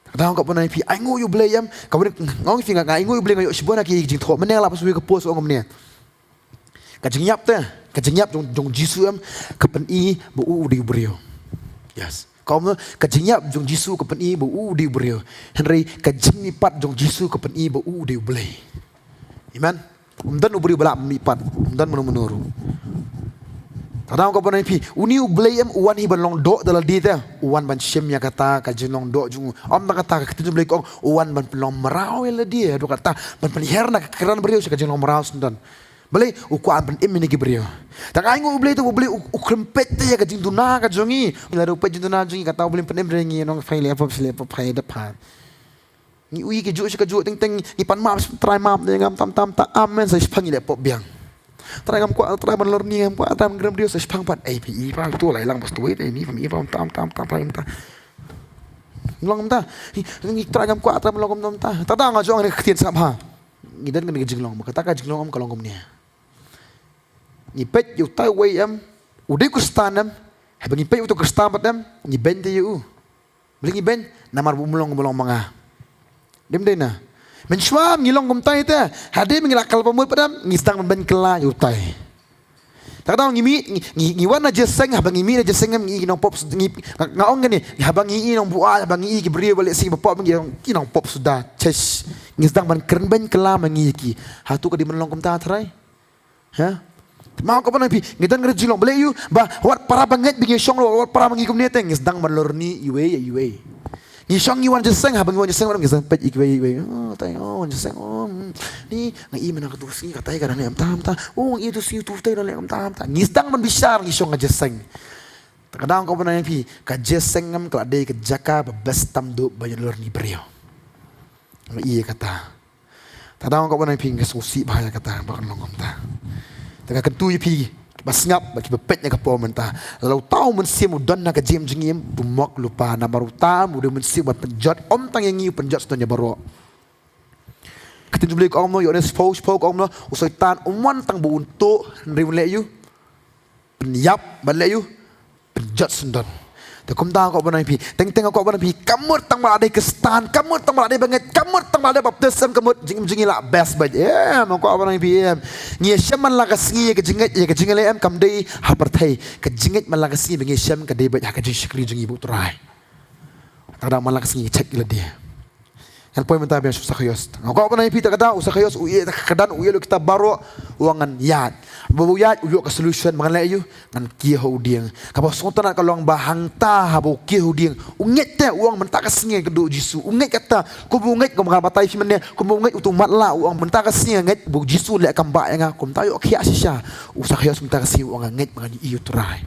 Te ka dang, nga kwah ban ong ïa phi, ainguh ïa U Blei em, kaba nyngkong nga ong ïa phi, nga, nga ainguh ïa U Blei, nga ïoh shibun ha ki jingthoh. Mynne nga la pynshai ïa ka post, ong kumne. Ka jingïap te, ka jingïap jong, jong U Jisu em, ka pyni ba u, u dei u briew. Yes. Ka ong, ka jingïap jong U Jisu ka pyni ba u, u dei u briew. Hynrei ka jingmihpat jong U Jisu ka pyni ba u, u dei U Blei. Amen. Ym don u briew ba lah mihpat, ym don mano mano ruh. Te ka dang, nga kwah ban ong ïa phi, une U Blei em u wan hi ban long doh da lade te, u wan ban shim ïa kata ka jinglong doh jong u. Ym tang kata, ka ktien jong U Blei ka ong u wan ban pynlong mraw ïa lade, haduh katta ban pynhiar na ka kyrdan briew sha ka jinglong mraw syndon. Balei? U kwah ban pynim ïa kine ki briew. Te nga ainguh ïa U Blei te, U Blei u, u khlem peit te ïa ka jingduna ka jong ngi. Lada u peit jingduna jong ngi, kata U Blei un pynim ïa ngi, nong, phi leh pop, phi leh pop, phi da pha. Ngi ui kajuh sha kajuh, teng teng ngi pan map, Trai map ne ngam tam tam ta, amen, sa shiphang ngi leh pop biang. Trai ngam kwah, Trai ban lorni ngam kwah, Trai ban kren briew sa shipang pat. Ei, phi i pa tu lai lang bas tu wei, ei, ni phi i pa tam tam tam tam tam. Long kumta. Ni, ni Trai ngam kwah, Trai ban long kumta. Ta ta nga jong ni ktien sngap ha. Ngi don ka jinglong, ma kata ka jinglong em ka long kumne. Ngi peit ïa utai uwei em, u dei u Khristan em, haba ngi peit ïa utai u Khristan pat em, ngi beiñ te ïa u. Balei ngi beiñ? Namar ba um long, um long ma nga. Dei ym dei na? Mynshuwa ngi long kumta ïa te, hadien ba ngi la khlem bamut pat em, ngi sdang ban beiñ kylla ïa utai. Ta ka daw ngi mih, ngi, ngi, ngi wan na jingïaseng, haba ngi mih na jingïaseng em, ngi i ki nongpop, ngi, nga, nga ong kane, haba ngi i nongbuaid, haba ngi i ki briew ba leh shisha ba pop, ngi i nongpop suda, chesh. Ngi sdang ban kren beiñ kylla ma ngi ïa ki. Hato ka dei ban long kumta Trai? Ha? Ma ko ban phi, ngi don ka jinglong, balei ïa u, ba wat para ba ngeit ba ngi shong ruh, wat para ba ngi kumne te, ngi sdang ban lorni iwei ïa iwei. Ngi shong ngi wan jingïaseng, haba ngi wan jingïaseng, ngi sdang peit iwei ïa iwei. Oh, tai, oh, wan jingïaseng, oh, hmm. Ni, nga i mynta ka tu sngi, ka tai ka dang ne, em tam tam. Oh, nga i tu sngi tu tai dang ne, em tam tam. Ngi sdang ban bishar, ngi shong ka jingïaseng. Ta ka daw ko ban phi, ka jingïaseng em ka la dei ka jaka ba best tam duh ba ïa lorni briew. Nga i kata. Ta dang ka ban phi nga sngewsih bha ïa kata ba kan long kumta. Te nga kyntu ïa phi ba sngap ba ki ba peit ïa ka por mynta. Lada uta u Mynsiem u don ha ka jingim jingim, to mok lypa namar uta u dei u Mynsiem ba pynjot, ym tang ïa ngi, u pynjot sha dunia baroh. Ka ktien Jubilee ka ong mo, ïa u Ernest Poe, Poe ka ong mo, u Soitan um wan tang ba un tuh, hynrei un leh ïa u pynïap, ban leh ïa u pynjot syndon. Te kumta ko ban phi, teng teng ko ban phi, ka mut tang ba la dei Khristan, ka mut tang ba la dei ba ngeit, ka mut tang ba la dei baptis em, ka mut jingim jingim la best beit. Em, ko ban phi em. Ngi ïashem man la ka sngi ïa ka jingngeit, ïa ka jingïaleh em, kam dei ha pyrthei. Ka jingngeit man la ka sngi ba ngi ïashem ka dei beit ha ka jingshakri jong ngi bad u Trai. Te ka daw man la ka sngi check ïa lade. Ngan poi mynta biang sha u Sakhios. Nga kwah ban ïa phi ta ka daw, u Sakhios u ïeh ta ka kyrdan, u ïeh lut kita baroh, u ong ngan ïaid. Ba u ïaid u ïoh ka solution, ba ngan leh ïa u, ngan kiew ha u dieng. Kaba sngewtynnat ka long ba hangta haba u kiew ha u dieng, u ngeit te, u ong mynta ka sngi ngan kynduh u Jisu. U ngeit kata, kumba u ngeit, kumba nga batai phi mynne, kumba u ngeit uto u matlah, u ong mynta ka sngi nga ngeit ba u Jisu un leh kam bah ïa nga, kumta u ïoh khiah shisha. U Sakhios mynta ka sngi u ong nga ngeit ba ngan ïohi ïa u Trai.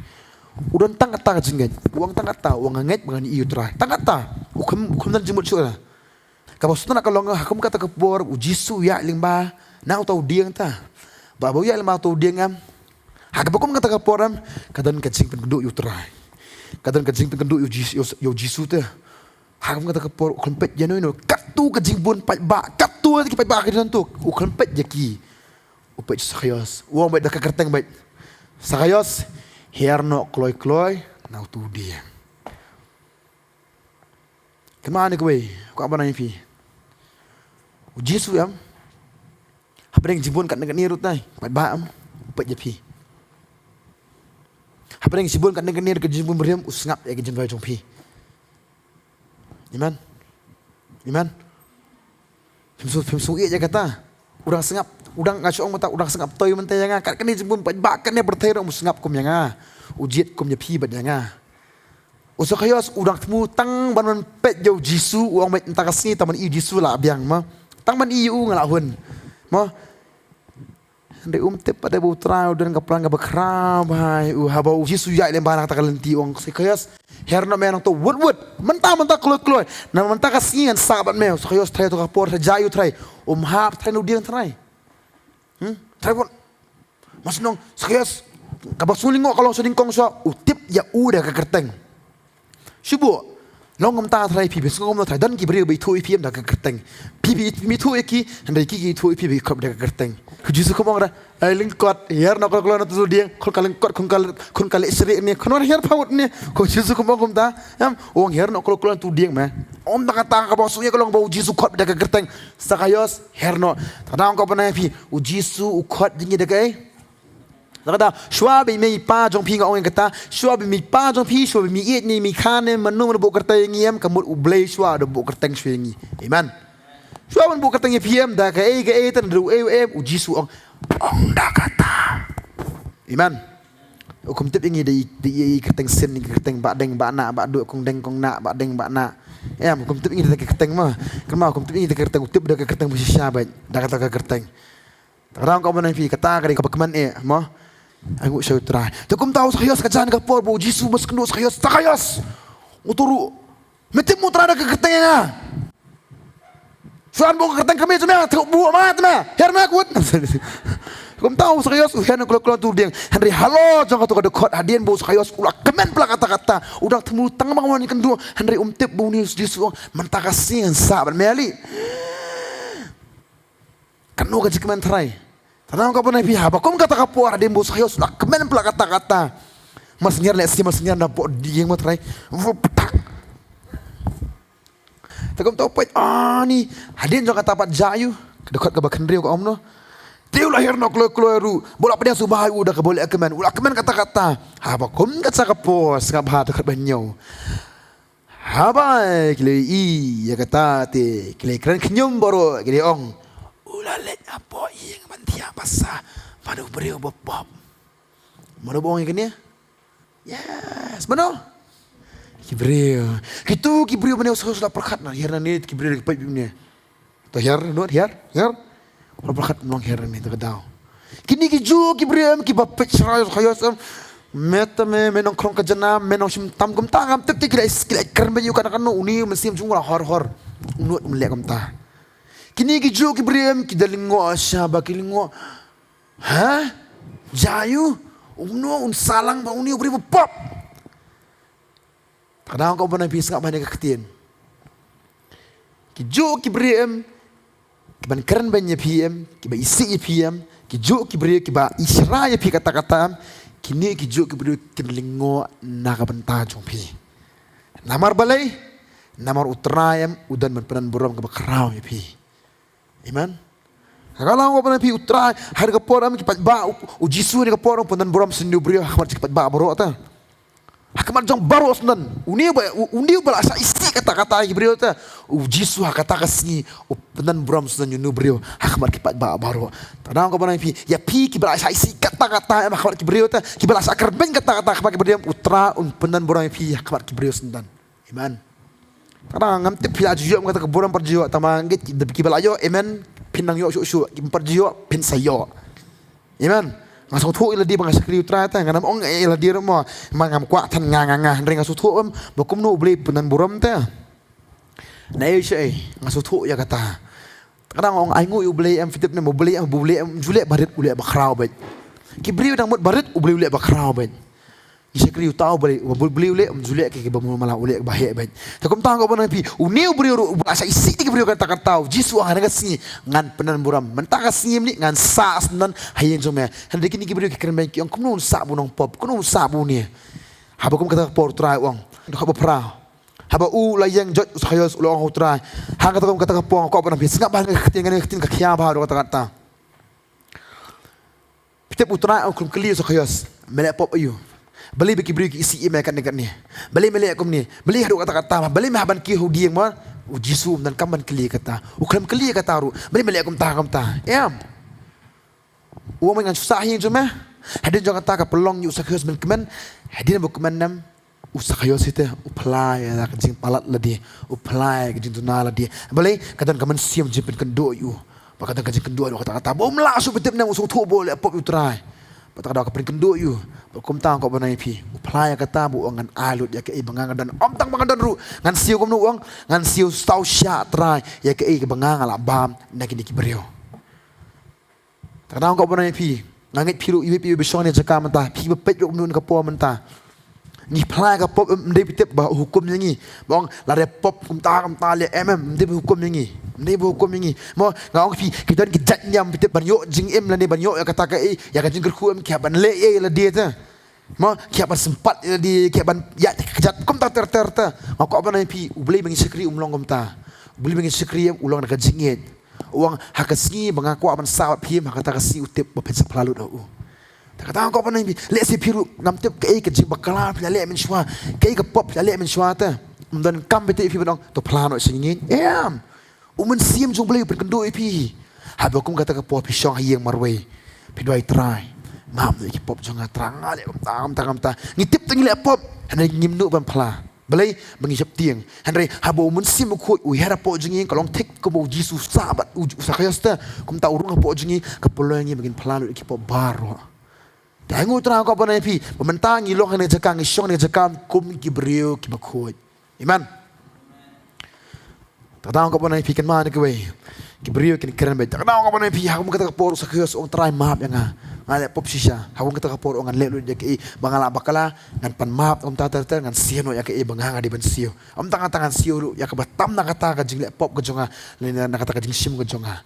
U don tang kata ka jingngeit, u ong tang kata, u ong nga ngeit ba ngan ïohi ïa u Trai. Tang kata, u khlem, u khlem don jingmut shuh. Kaba sngewtynnat ka long ha kum kata ka por u Jisu u ïaid lyngba na uta u dieng ta. Ba, ba u ïaid lyngba uta u dieng em, ha kaba kum kata ka por em, ka don ka jingpynkynduh ïa u Trai. Ka don ka jingpynkynduh ïa u Jis-, ïa u, ïa u Jisu te. Ha kum kata ka por u khlem peit ïano ïano, katto ka jingbun paidbah, katto ki paidbah ki don tu, u khlem peit ïa ki. U peit Sakhios, u ong beit da ka kyrteng beit, Sakhios, hiar noh kloi kloi na uta u dieng. Kynmaw kane kawei, kwah ban ong ïa phi. U Jisu em, hapdeng jingbun katne katne ruh tai, paidbah em, u peit ïa phi. Hapdeng jingbun katne katne ruh ka jingbun briew em, u sngap ïa ka jingrwai jong phi. Amen. Amen. Phim shu, phim shu ïeh ïa kata. U dang sngap, u dang, nga shu ong mynta, u dang sngap toi mynta ïa nga. Kat kane jingbun paidbah, kat kane pyrthei ruh um sngap kum ïa nga. U jied kum ïa phi bad ïa nga. U Sakhios u dang thmu tang ban wan peit ïa u Jisu, u ong mynta ka sngi tang ban i u Jisu lah biang mo. Tang ban i u nga lah hun. Mo. Hynrei um tip pat ba u Trai u don ka plan kaba khraw bha ïa u, haba u Jisu u ïaid lyngba na kata ka lynti u ong, Sakhios, hiar noh me nangto wut wut. Mynta, mynta kloi kloi. Na mynta ka sngi ngan sah bad me. U Sakhios tharai to ka por, tharai jia ïa u Trai. Um hap tharai na u dieng tharai. Hmm? Tharai bun. Mas nong, Sakhios, kaba shu lyngngoh ka long shu nyngkong shuwa, u tip ïa u da ka kyrteng. Shu buh. Long kumta tharai phi, phi sngew kumno tharai, don ki briew ba ithuh ïa phi em da ka kyrteng. Phi, phi, phi ithuh ïa ki, hynrei ki, ki ithuh ïa phi ba ki khot da ka kyrteng. Ko Jisu kum ong ra, ai lyngkot, hiar noh kloi kloi na uta u dieng, khun ka lyngkot, khun ka, khun ka leh shrieh ne, khun wan hiar pawut ne. Ko Jisu kum ong kumta, em, ong hiar noh kloi kloi na uta u dieng me. Ym da kata, kaba shu ïa ka long ba u Jisu khot da ka kyrteng. Sakhios, hiar noh. Ta dang ko ban ïa phi, u Jisu u khot ïa ngi da kaei? Kata, shuwa ba i mei i pa jong phi, nga ong ïa kata, shuwa ba i mei i pa jong phi, shuwa ba i mei i ïeit ne i mei i kha ne mano mano buh kyrteng ïa ngi em, ka mut U Blei shuwa da buh kyrteng shuwa ïa ngi. Amen. Shuwa ban buh kyrteng ïa phi em, da kaei kaei te, da uei uei em, u Jisu ong, ong da kata. Amen. U kum tip ïa ngi da i, da i, i kyrteng sien, i kyrteng Bahdeng Bahnah, Bahduh Kongdeng Kongnah, Bahdeng Bahnah. Em, u kum tip ïa ngi da ka kyrteng ma. Kynmaw, u kum tip ïa ngi da ka kyrteng, u tip da ka kyrteng ba shisha bad da kata ka kyrteng. Rang ka ban phi kata ka dei kaba kmen eh mo. Ai ngu sha u Trai. Te kumta u Sakhios ka jan ka por ba u Jisu mas kynduh, Sakhios, Sakhios. U turu. Me tip mo u Trai da ka kyrteng ïa nga. Shuwa ban buh ka kyrteng ka me jong me, te buh ma te me. Hiar me kut. Kumta u Sakhios u hiar noh kloi kloi tu dieng. Hynrei halor jong kato ka dkhot hadien ba u Sakhios u la kmen palat katta katta. U dang thmu tang ba wan ïakynduh. Hynrei um tip ba une u Jisu u ong mynta ka sngi ngan sah bad me ïaleh. Kano ka jingkmen trai. Tang da ong ka ban ai phi haba kum kata ka por hadien ba u Sakhios u la kmen palat katta katta. Mar snier leh sngi mar snier na pok dieng ma trai. Vup tak. Te kumta u peit ani hadien jong kata pat jia ïa u. Ka dkhot kaba khyndai ka ong kumno. Te u la hiar noh kloi kloi ruh. Ba u la pdiang sngewbha ïa u da kaba u leh kmen. U la kmen katta katta. Haba kum kata ka por sngap bha dkhot ba hynñiew. Haba ki la ïohi ïa kata te ki la kren khñium baroh ki la ong. U la leit hapoh ïing ban thiah basa bad u briew ba pop. Mano ba ong ïa kane? Yes, mano? Ki briew. Kito ki briew mano sa la pyrkhat na hiar na ne ki briew ki peit ne. To hiar, no, hiar, hiar. Ula pyrkhat mlong hiar ne to ka daw. Kine ki ju ki briew em ki ba peit shrai Sakhios em. Me te me, me nongkhrong ka janam, me nongshim tam kumta ngam tip te ki la, ki la kren ba ïu kana kano uni mynsiem jong u la hor hor. Unu um leh kumta. Kine ki ju ki briew em ki da lyngngoh sha ba ki lyngngoh. Ha? Jia ïa u, umno un sah lang ba uni u briew ba pop. Te ka daw ka ban ai phi sngap bha ïa ka ktien. Ki ju ki briew em, ki ban kren beiñ ïa phi em, ki ba isih ïa phi em, ki ju ki briew ki ba ishra ïa phi katta katta em, kine ki ju ki briew kin lyngngoh na ka bynta jong phi. Namar balei, namar u Trai em, u don ban pyndon burom kaba khraw ïa phi. Amen. Ka la ong ba phi u Trai, ha ka por em ki paidbah, u, u Jisu ha ka por em u pyndon burom sha une u briew, ha khmat ki paidbah baroh te. Ha khmat jong baroh shen. Une ba, u, une ba la sa isih katta katta ki briew te. U Jisu ha kata ka sngi, u pyndon burom sha une u briew, ha khmat ki paidbah baroh. Te ka ong ba phi, ïa phi ki ba la sa isih katta katta em ha khmat ki briew te. Ki ba la sa kyrmen katta katta ha khmat ki briew, u Trai un pyndon burom ïa phi, ha khmat ki briew shen. Amen. Te ka ngam tip phi la ju ïoh kata ka burom pat ju ïoh, tangba ngeit ki ba la ïoh, amen. Phin nang ïoh shuh shuh, ki pat ju ïoh, phin sa ïoh. Amen. Nga sngewthuh ïa lade ba nga shakri u Trai te, nga nam ong ïa lade ruh mo, ma ngam kwah than nga nga nga, hynrei nga sngewthuh em, ba kumno u Blei u pyndon burom te. Na ei sha ei, nga sngewthuh ïa kata. Te ka ong ai nguh ïa u Blei em, phi tip ne, u Blei em, u Blei em, ju leh ba rit u leh ba khraw beit. Ki briew dang mut ba rit u Blei u leh ba khraw beit. Ngi shakri uta u Blei, u Blei u leh, um ju leh ki ba mut mala u leh ba heh beit. Te kumta nga kwah ban ai phi, une u briew ruh, u ba la sa isih ki briew katta katta, u Jisu ha kane ka sngi, ngan pyndon burom. Mynta ka sngi mynne, ngan sah shen ha ïing jong me. Hynrei kine ki briew ki kren beiñ ki ong kumno un sah ba u nongpop, kumno un sah ba une. Haba kum kata ka por u Trai u ong. Dkhot ba phra. Haba u la ïeng joit u Sakhios u la ong ha u Trai. Ha kata kum kata ka por nga kwah ban ai phi sngap bha ïa ka ktien kane ka ktien ka khia bha ruh kata katta. Phi tip u Trai u khlem kylli u Sakhios. Me leh pop aïu. Balei ba ki briew ki isih ïa me katne katne. Balei me leh kumne. Balei haduh kata katta. Balei me hap ban kiew ha u dieng mo. U Jisu um donkam ban kylli kata. U khlem kylli kata ruh. Balei me leh kumta kumta. Em. U ong ngan shu sah ha ïing jong me. Hadien jong kata ka pynlong ïa u Sakhios ban kmen. Hadien ba u kmen nem. U Sakhios hi te, u phla ïa ka jingpalat lade, u phla ïa ka jingduna lade. Balei, ka don ka mynsiem jingpynkynduh ïa u. Ba ka don ka jingkynduh ïa u kata kata. Ba um lah shuh ban tip nem u sngewthuh ba u leh pop ïa u Trai. Ba kata ka don ka pynkynduh ïa u. Ba kumta nga kwah ban ai phi. U phla ïa kata ba u ong ngan ai lut ïa kaei ba nga nga don. Ym tang ba nga don ruh. Ngan siew kumno u ong. Ngan siew saw shah Trai. Ïa kaei ba nga nga la bam. Na kine ki briew. Te ka daw nga kwah ban ong ïa phi. Nga ngeit phi ruh iwei pa iwei ba shong ha kane ka jaka mynta. Phi ba peit ruh kumno ha kane ka por mynta. Ngi phla ïa ka pop em, ym dei phi tip ba hukum ïa ngi. Ba ong lada pop kumta kumta leh em em, ym dei ba hukum ïa ngi. Ym dei ba hukum ïa ngi. Mo nga ong phi ki don ki jait niam phi tip ban ïoh jingim lane ban ïoh ïa kata kaei, ïa ka jingkyrkhu em ki hap ban leh ïa lade te. Mo ki hap ban sympat ïa lade, ki hap ban ïa ka jait kumta ter ter te. Nga kwah ban ong ïa phi U Blei ba ngi shakri um long kumta. U Blei ba ngi shakri em u long da ka jingngeit. U ong ha ka sngi ba nga kwah ban sah bad phi em, ha kata ka sngi u tip ba phin sa phla lut ha u. Te kata nga kwah ban ong ïa phi, lehse phi ruh ngam tip kaei ka jingbakla phi la leh mynshuwa, kaei ka pop phi la leh mynshuwa te. Ym donkam phi te phi ban ong to phla noh sha ngi. Em. U Mynsiem jong U Blei u pynkynduh ïa phi. Haba kum kata ka por phi shong ha ïing marwei. Phi duwai Trai. Map noh ïa ki pop jong nga Trai, nga leh kumta kumta kumta. Ngi tip te ngi leh pop. Hynrei ngim nud ban phla. Balei ba ngi sheptieng. Hynrei haba U Mynsiem Bakhuid u hiar hapoh jong ngi ka long thik kumba U Jisu u sah bad u, u Sakhios te. Kumta u rung hapoh jong ngi ka pynlong ïa ngi ba ngin phla lut ïa ki pop baroh. Te ai nguh Trai nga kwah ban ong ïa phi. Ba mynta ngi long ha kane ka jaka, ngi shong ha kane ka jaka kum ki briew kiba khuid. Amen. Te kata nga kwah ban ong ïa phi kynmaw ïa kawei. Ki briew kin kren beit. Te ka daw nga ban ong ïa phi, ha kum kata ka por u Sakhios u ong, Trai, map ïa nga. Nga leh pop shisha. Ha kum kata ka por u ong, ngan leh lut ïa kaei ba nga lah bakla, ngan pan map, kum ta ter ter, ngan siew noh ïa kaei ba nga nga dei ban siew. Ym tang kata, ngan siew ruh ïa kaba tam na kata ka jingleh pop ka jong nga, lane na kata ka jingshim ka jong nga.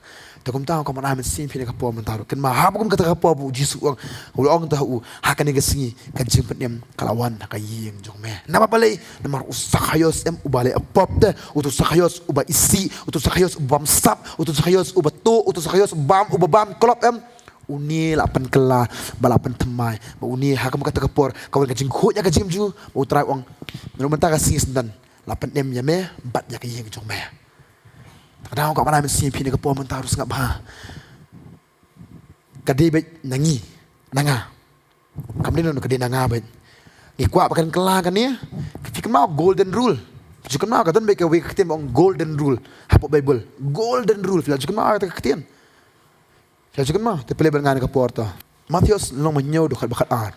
Te kumta nga kwah ban ai mynsiem ïa phi na ka por mynta ruh. Kynmaw, ha kum kata ka por ba u Jisu u ong, u la ong te ha u, ha kane ka sngi ka jingpynim ka la wan ha ka ïing jong me. Namar balei? Namar u Sakhios em uba leh pop te, utu u Sakhios uba isih, utu u Sakhios uba bam sap, utu u Sakhios uba tuh, utu u Sakhios uba bam, uba bam klop em, une la pynkylla bad la pynthymmai. Bad une ha kum kata ka por ka wan ka jingkhuid ïa ka jingim jong u, bad u Trai u ong, naduh mynta ka sngi syndon la pynim ïa me bad ïa ka ïing jong me. Te ka daw nga kwah ban ai mynsiem ïa phi na ka por mynta ruh, sngap bha. Ka dei beit na ngi, na nga. Kam dei na u, ka dei na nga beit. Ngi kwah ba kan kylla kane. Phi kynmaw golden rule? Phi ju kynmaw, ka don beit kawei ka ktien ba ong golden rule hapoh Baibl. Golden rule. Phi la ju kynmaw kata ka ktien? Phi la ju kynmaw? Te plie bad nga na ka por to. Mathaios lynnong ba hynñiew, dkhot ba khatar.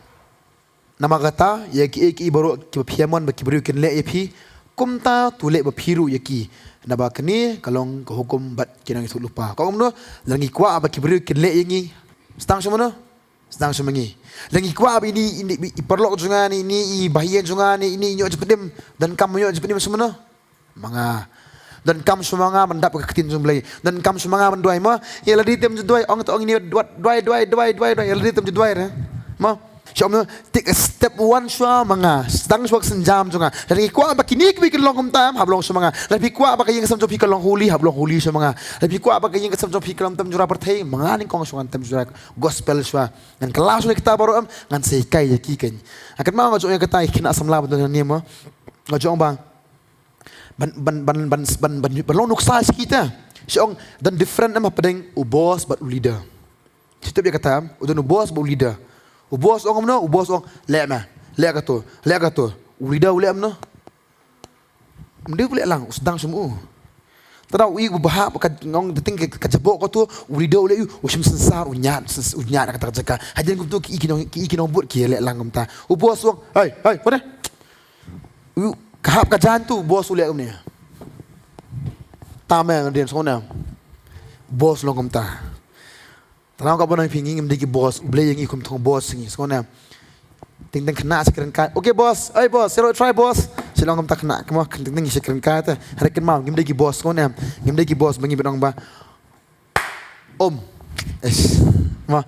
Namar kata, ïa kiei kiei baroh kiba phi ïa mon ba ki briew kin leh ïa phi, kumta to leh bha phi ruh ïa ki. Naba kane ka long ka hukum bad ki nongïathuhlypa. Ka ong kumno? Lada ngi kwah ba ki briew kin leh ïa ngi, sdang sha mano? Sdang sha ma ngi. Lada ngi kwah ba ine, ine i paralok jong nga ne, ine i bahaïing jong nga ne, ine i ïoh jingpynim, donkam ïoh jingpynim sha mano? Ma nga. Donkam sha ma nga ban dap ka ktien jong U Blei. Donkam sha ma nga ban duwai, mo. Ïa lada te ym ju duwai, ong te ong ine, duwai, duwai, duwai, duwai, duwai. Ïa lada te ym ju duwai re, mo. Shu ong, take a step one shuwa ma nga. Sdang shuwa ka sienjam jong nga. Lada phi kwah ba kine kiwei kin long kumta, hap long sha ma nga. Lada phi kwah ba ka ïing ka sem jong phi kan long holy, hap long holy sha ma nga. Lada phi kwah ba ka ïing ka sem jong phi kan long tem jura pyrthei, ma nga nyngkong shuwa ngan tem jura gospel shuwa. Ngan kylla shuwa ïa kita baroh em, ngan sa hikai ïa ki keiñ. Kynmaw, nga ju ong ïa kata ïa ki khynnah samla ba don hangne, mo. Nga ju ong ba ban, ban, ban long nuksa sha kita. Shu ong, don different em hapdeng u boss bad u leader. Shu tip ïa kata em, u don u boss bad u leader. U boss u ong kumno? U boss u ong, leh me, leh kato, leh kato. U leader u leh kumno? Ym dei u leh lang, u sdang sha ma u. Te da u i u bha ba ka, nga ong, da teng ka, ka jaboh kato, u leader u leh, u shim synsar, u ñiad, syns-, u ñiad na kata ka jaka. Hadien kumto ki i ki nong, ki i ki nongbud ki leh lang kumta. U boss u ong, hei, hei, wat ne? U, ka hap ka jan to, u boss u leh kumne. Tam eh, hadien sngewbha. Boss u long kumta. Te nga kwah ban ong ïa phi, ngi ngim dei ki boss, U Blei ïa ngi kum thong boss ngi, sngewbha. Teng teng khynnah shu kren kai, okay boss, oi boss, shu try boss. Shu long kumta khynnah, kumno, teng teng shu kren kai te. Hynrei kynmaw, ngim dei ki boss, sngewbha. Ngim dei ki boss ba ngi ban ong ba, um, eish, mo.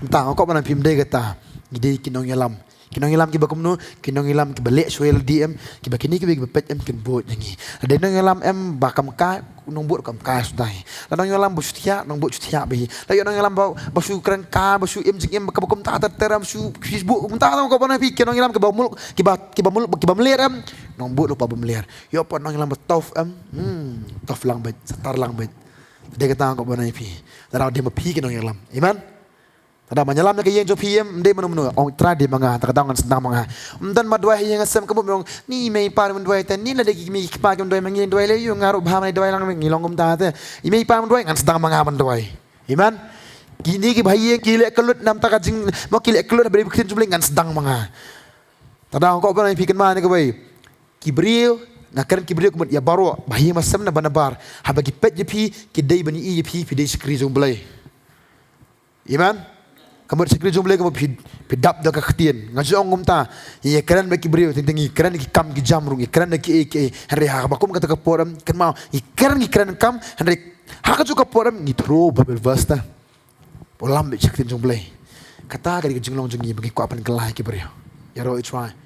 Mynta nga kwah ban ong ïa phi, ym dei kata. Ngi dei ki nongïalam. Ki nongïalam kiba kumno? Ki nongïalam kiba leh shuwa ïa lade em, kiba kine kiba, kiba peit em kin bud ïa ngi. Lada nongïalam em ba kam kai, u nongbud kam kai shuwa. Lada nongïalam ba shu thiah, nongbud shu thiah bha hi. Lada nongïalam ba, ba shu kren kai, ba shu im jingim, ba kaba kumta ter ter em, shu Facebook kumta, kumta, kumta, kumta, ki nongïalam kiba mul, kiba, kiba mul, kiba mlir em, nongbud ruh ba mlir. Ïoh pat nongïalam ba tough em, hmm, tough lang beit, satar lang beit. Te dei kata nga kwah ban ong ïa phi. Lada dei ma phi ki nongïalam. Amen. Te da ban ïalam ïa ka ïing jong phi em, ym dei mano mano, ong Trai dei ma nga, te ka daw ngan sdang ma nga. Ym don ba duwai ha ïing ha sem, ka mut me ong, ni i mei i pa ruh ym duwai te, ni lada ki mei ki pa kim duwai ma ngi, duwai lei ïa nga ruh bha, ma duwai lang, ngi long kumta te. I mei i pa ym duwai, ngan sdang ma nga ban duwai. Amen. Kine kiba ha ïing ki leh kyllut namar ka jing, mo, ki leh kyllut haba dei ka ktien jong U Blei, ngan sdang ma nga. Te da nga kwah ban ong ïa phi, kynmaw ïa kawei. Ki briew, nga kren ki briew ka mut ïa baroh, ba ha ïing ba sem na ba nabar. Haba ki peit ïa phi, ki dei ban ïohi ïa phi, phi dei shakri jong U Blei. Amen. Ka mut shakri jong U Blei ka mut phi, phi dap da ka ktien. Nga ju ong kumta, ïa kren bad ki briew, teng teng ngi kren ki kam ki jam ruh, ngi kren kiei kiei. Hynrei haba kum kata ka por em, kynmaw, ngi kren, ngi kren kam, hynrei ha kajuh ka por em, ngi throw Bible verse te. Ba lam beit sha ka ktien jong U Blei. Kata ka dei ka jinglong jong ngi ba ngi kwah ban kylla ïa ki briew. Ïaroh i Trai.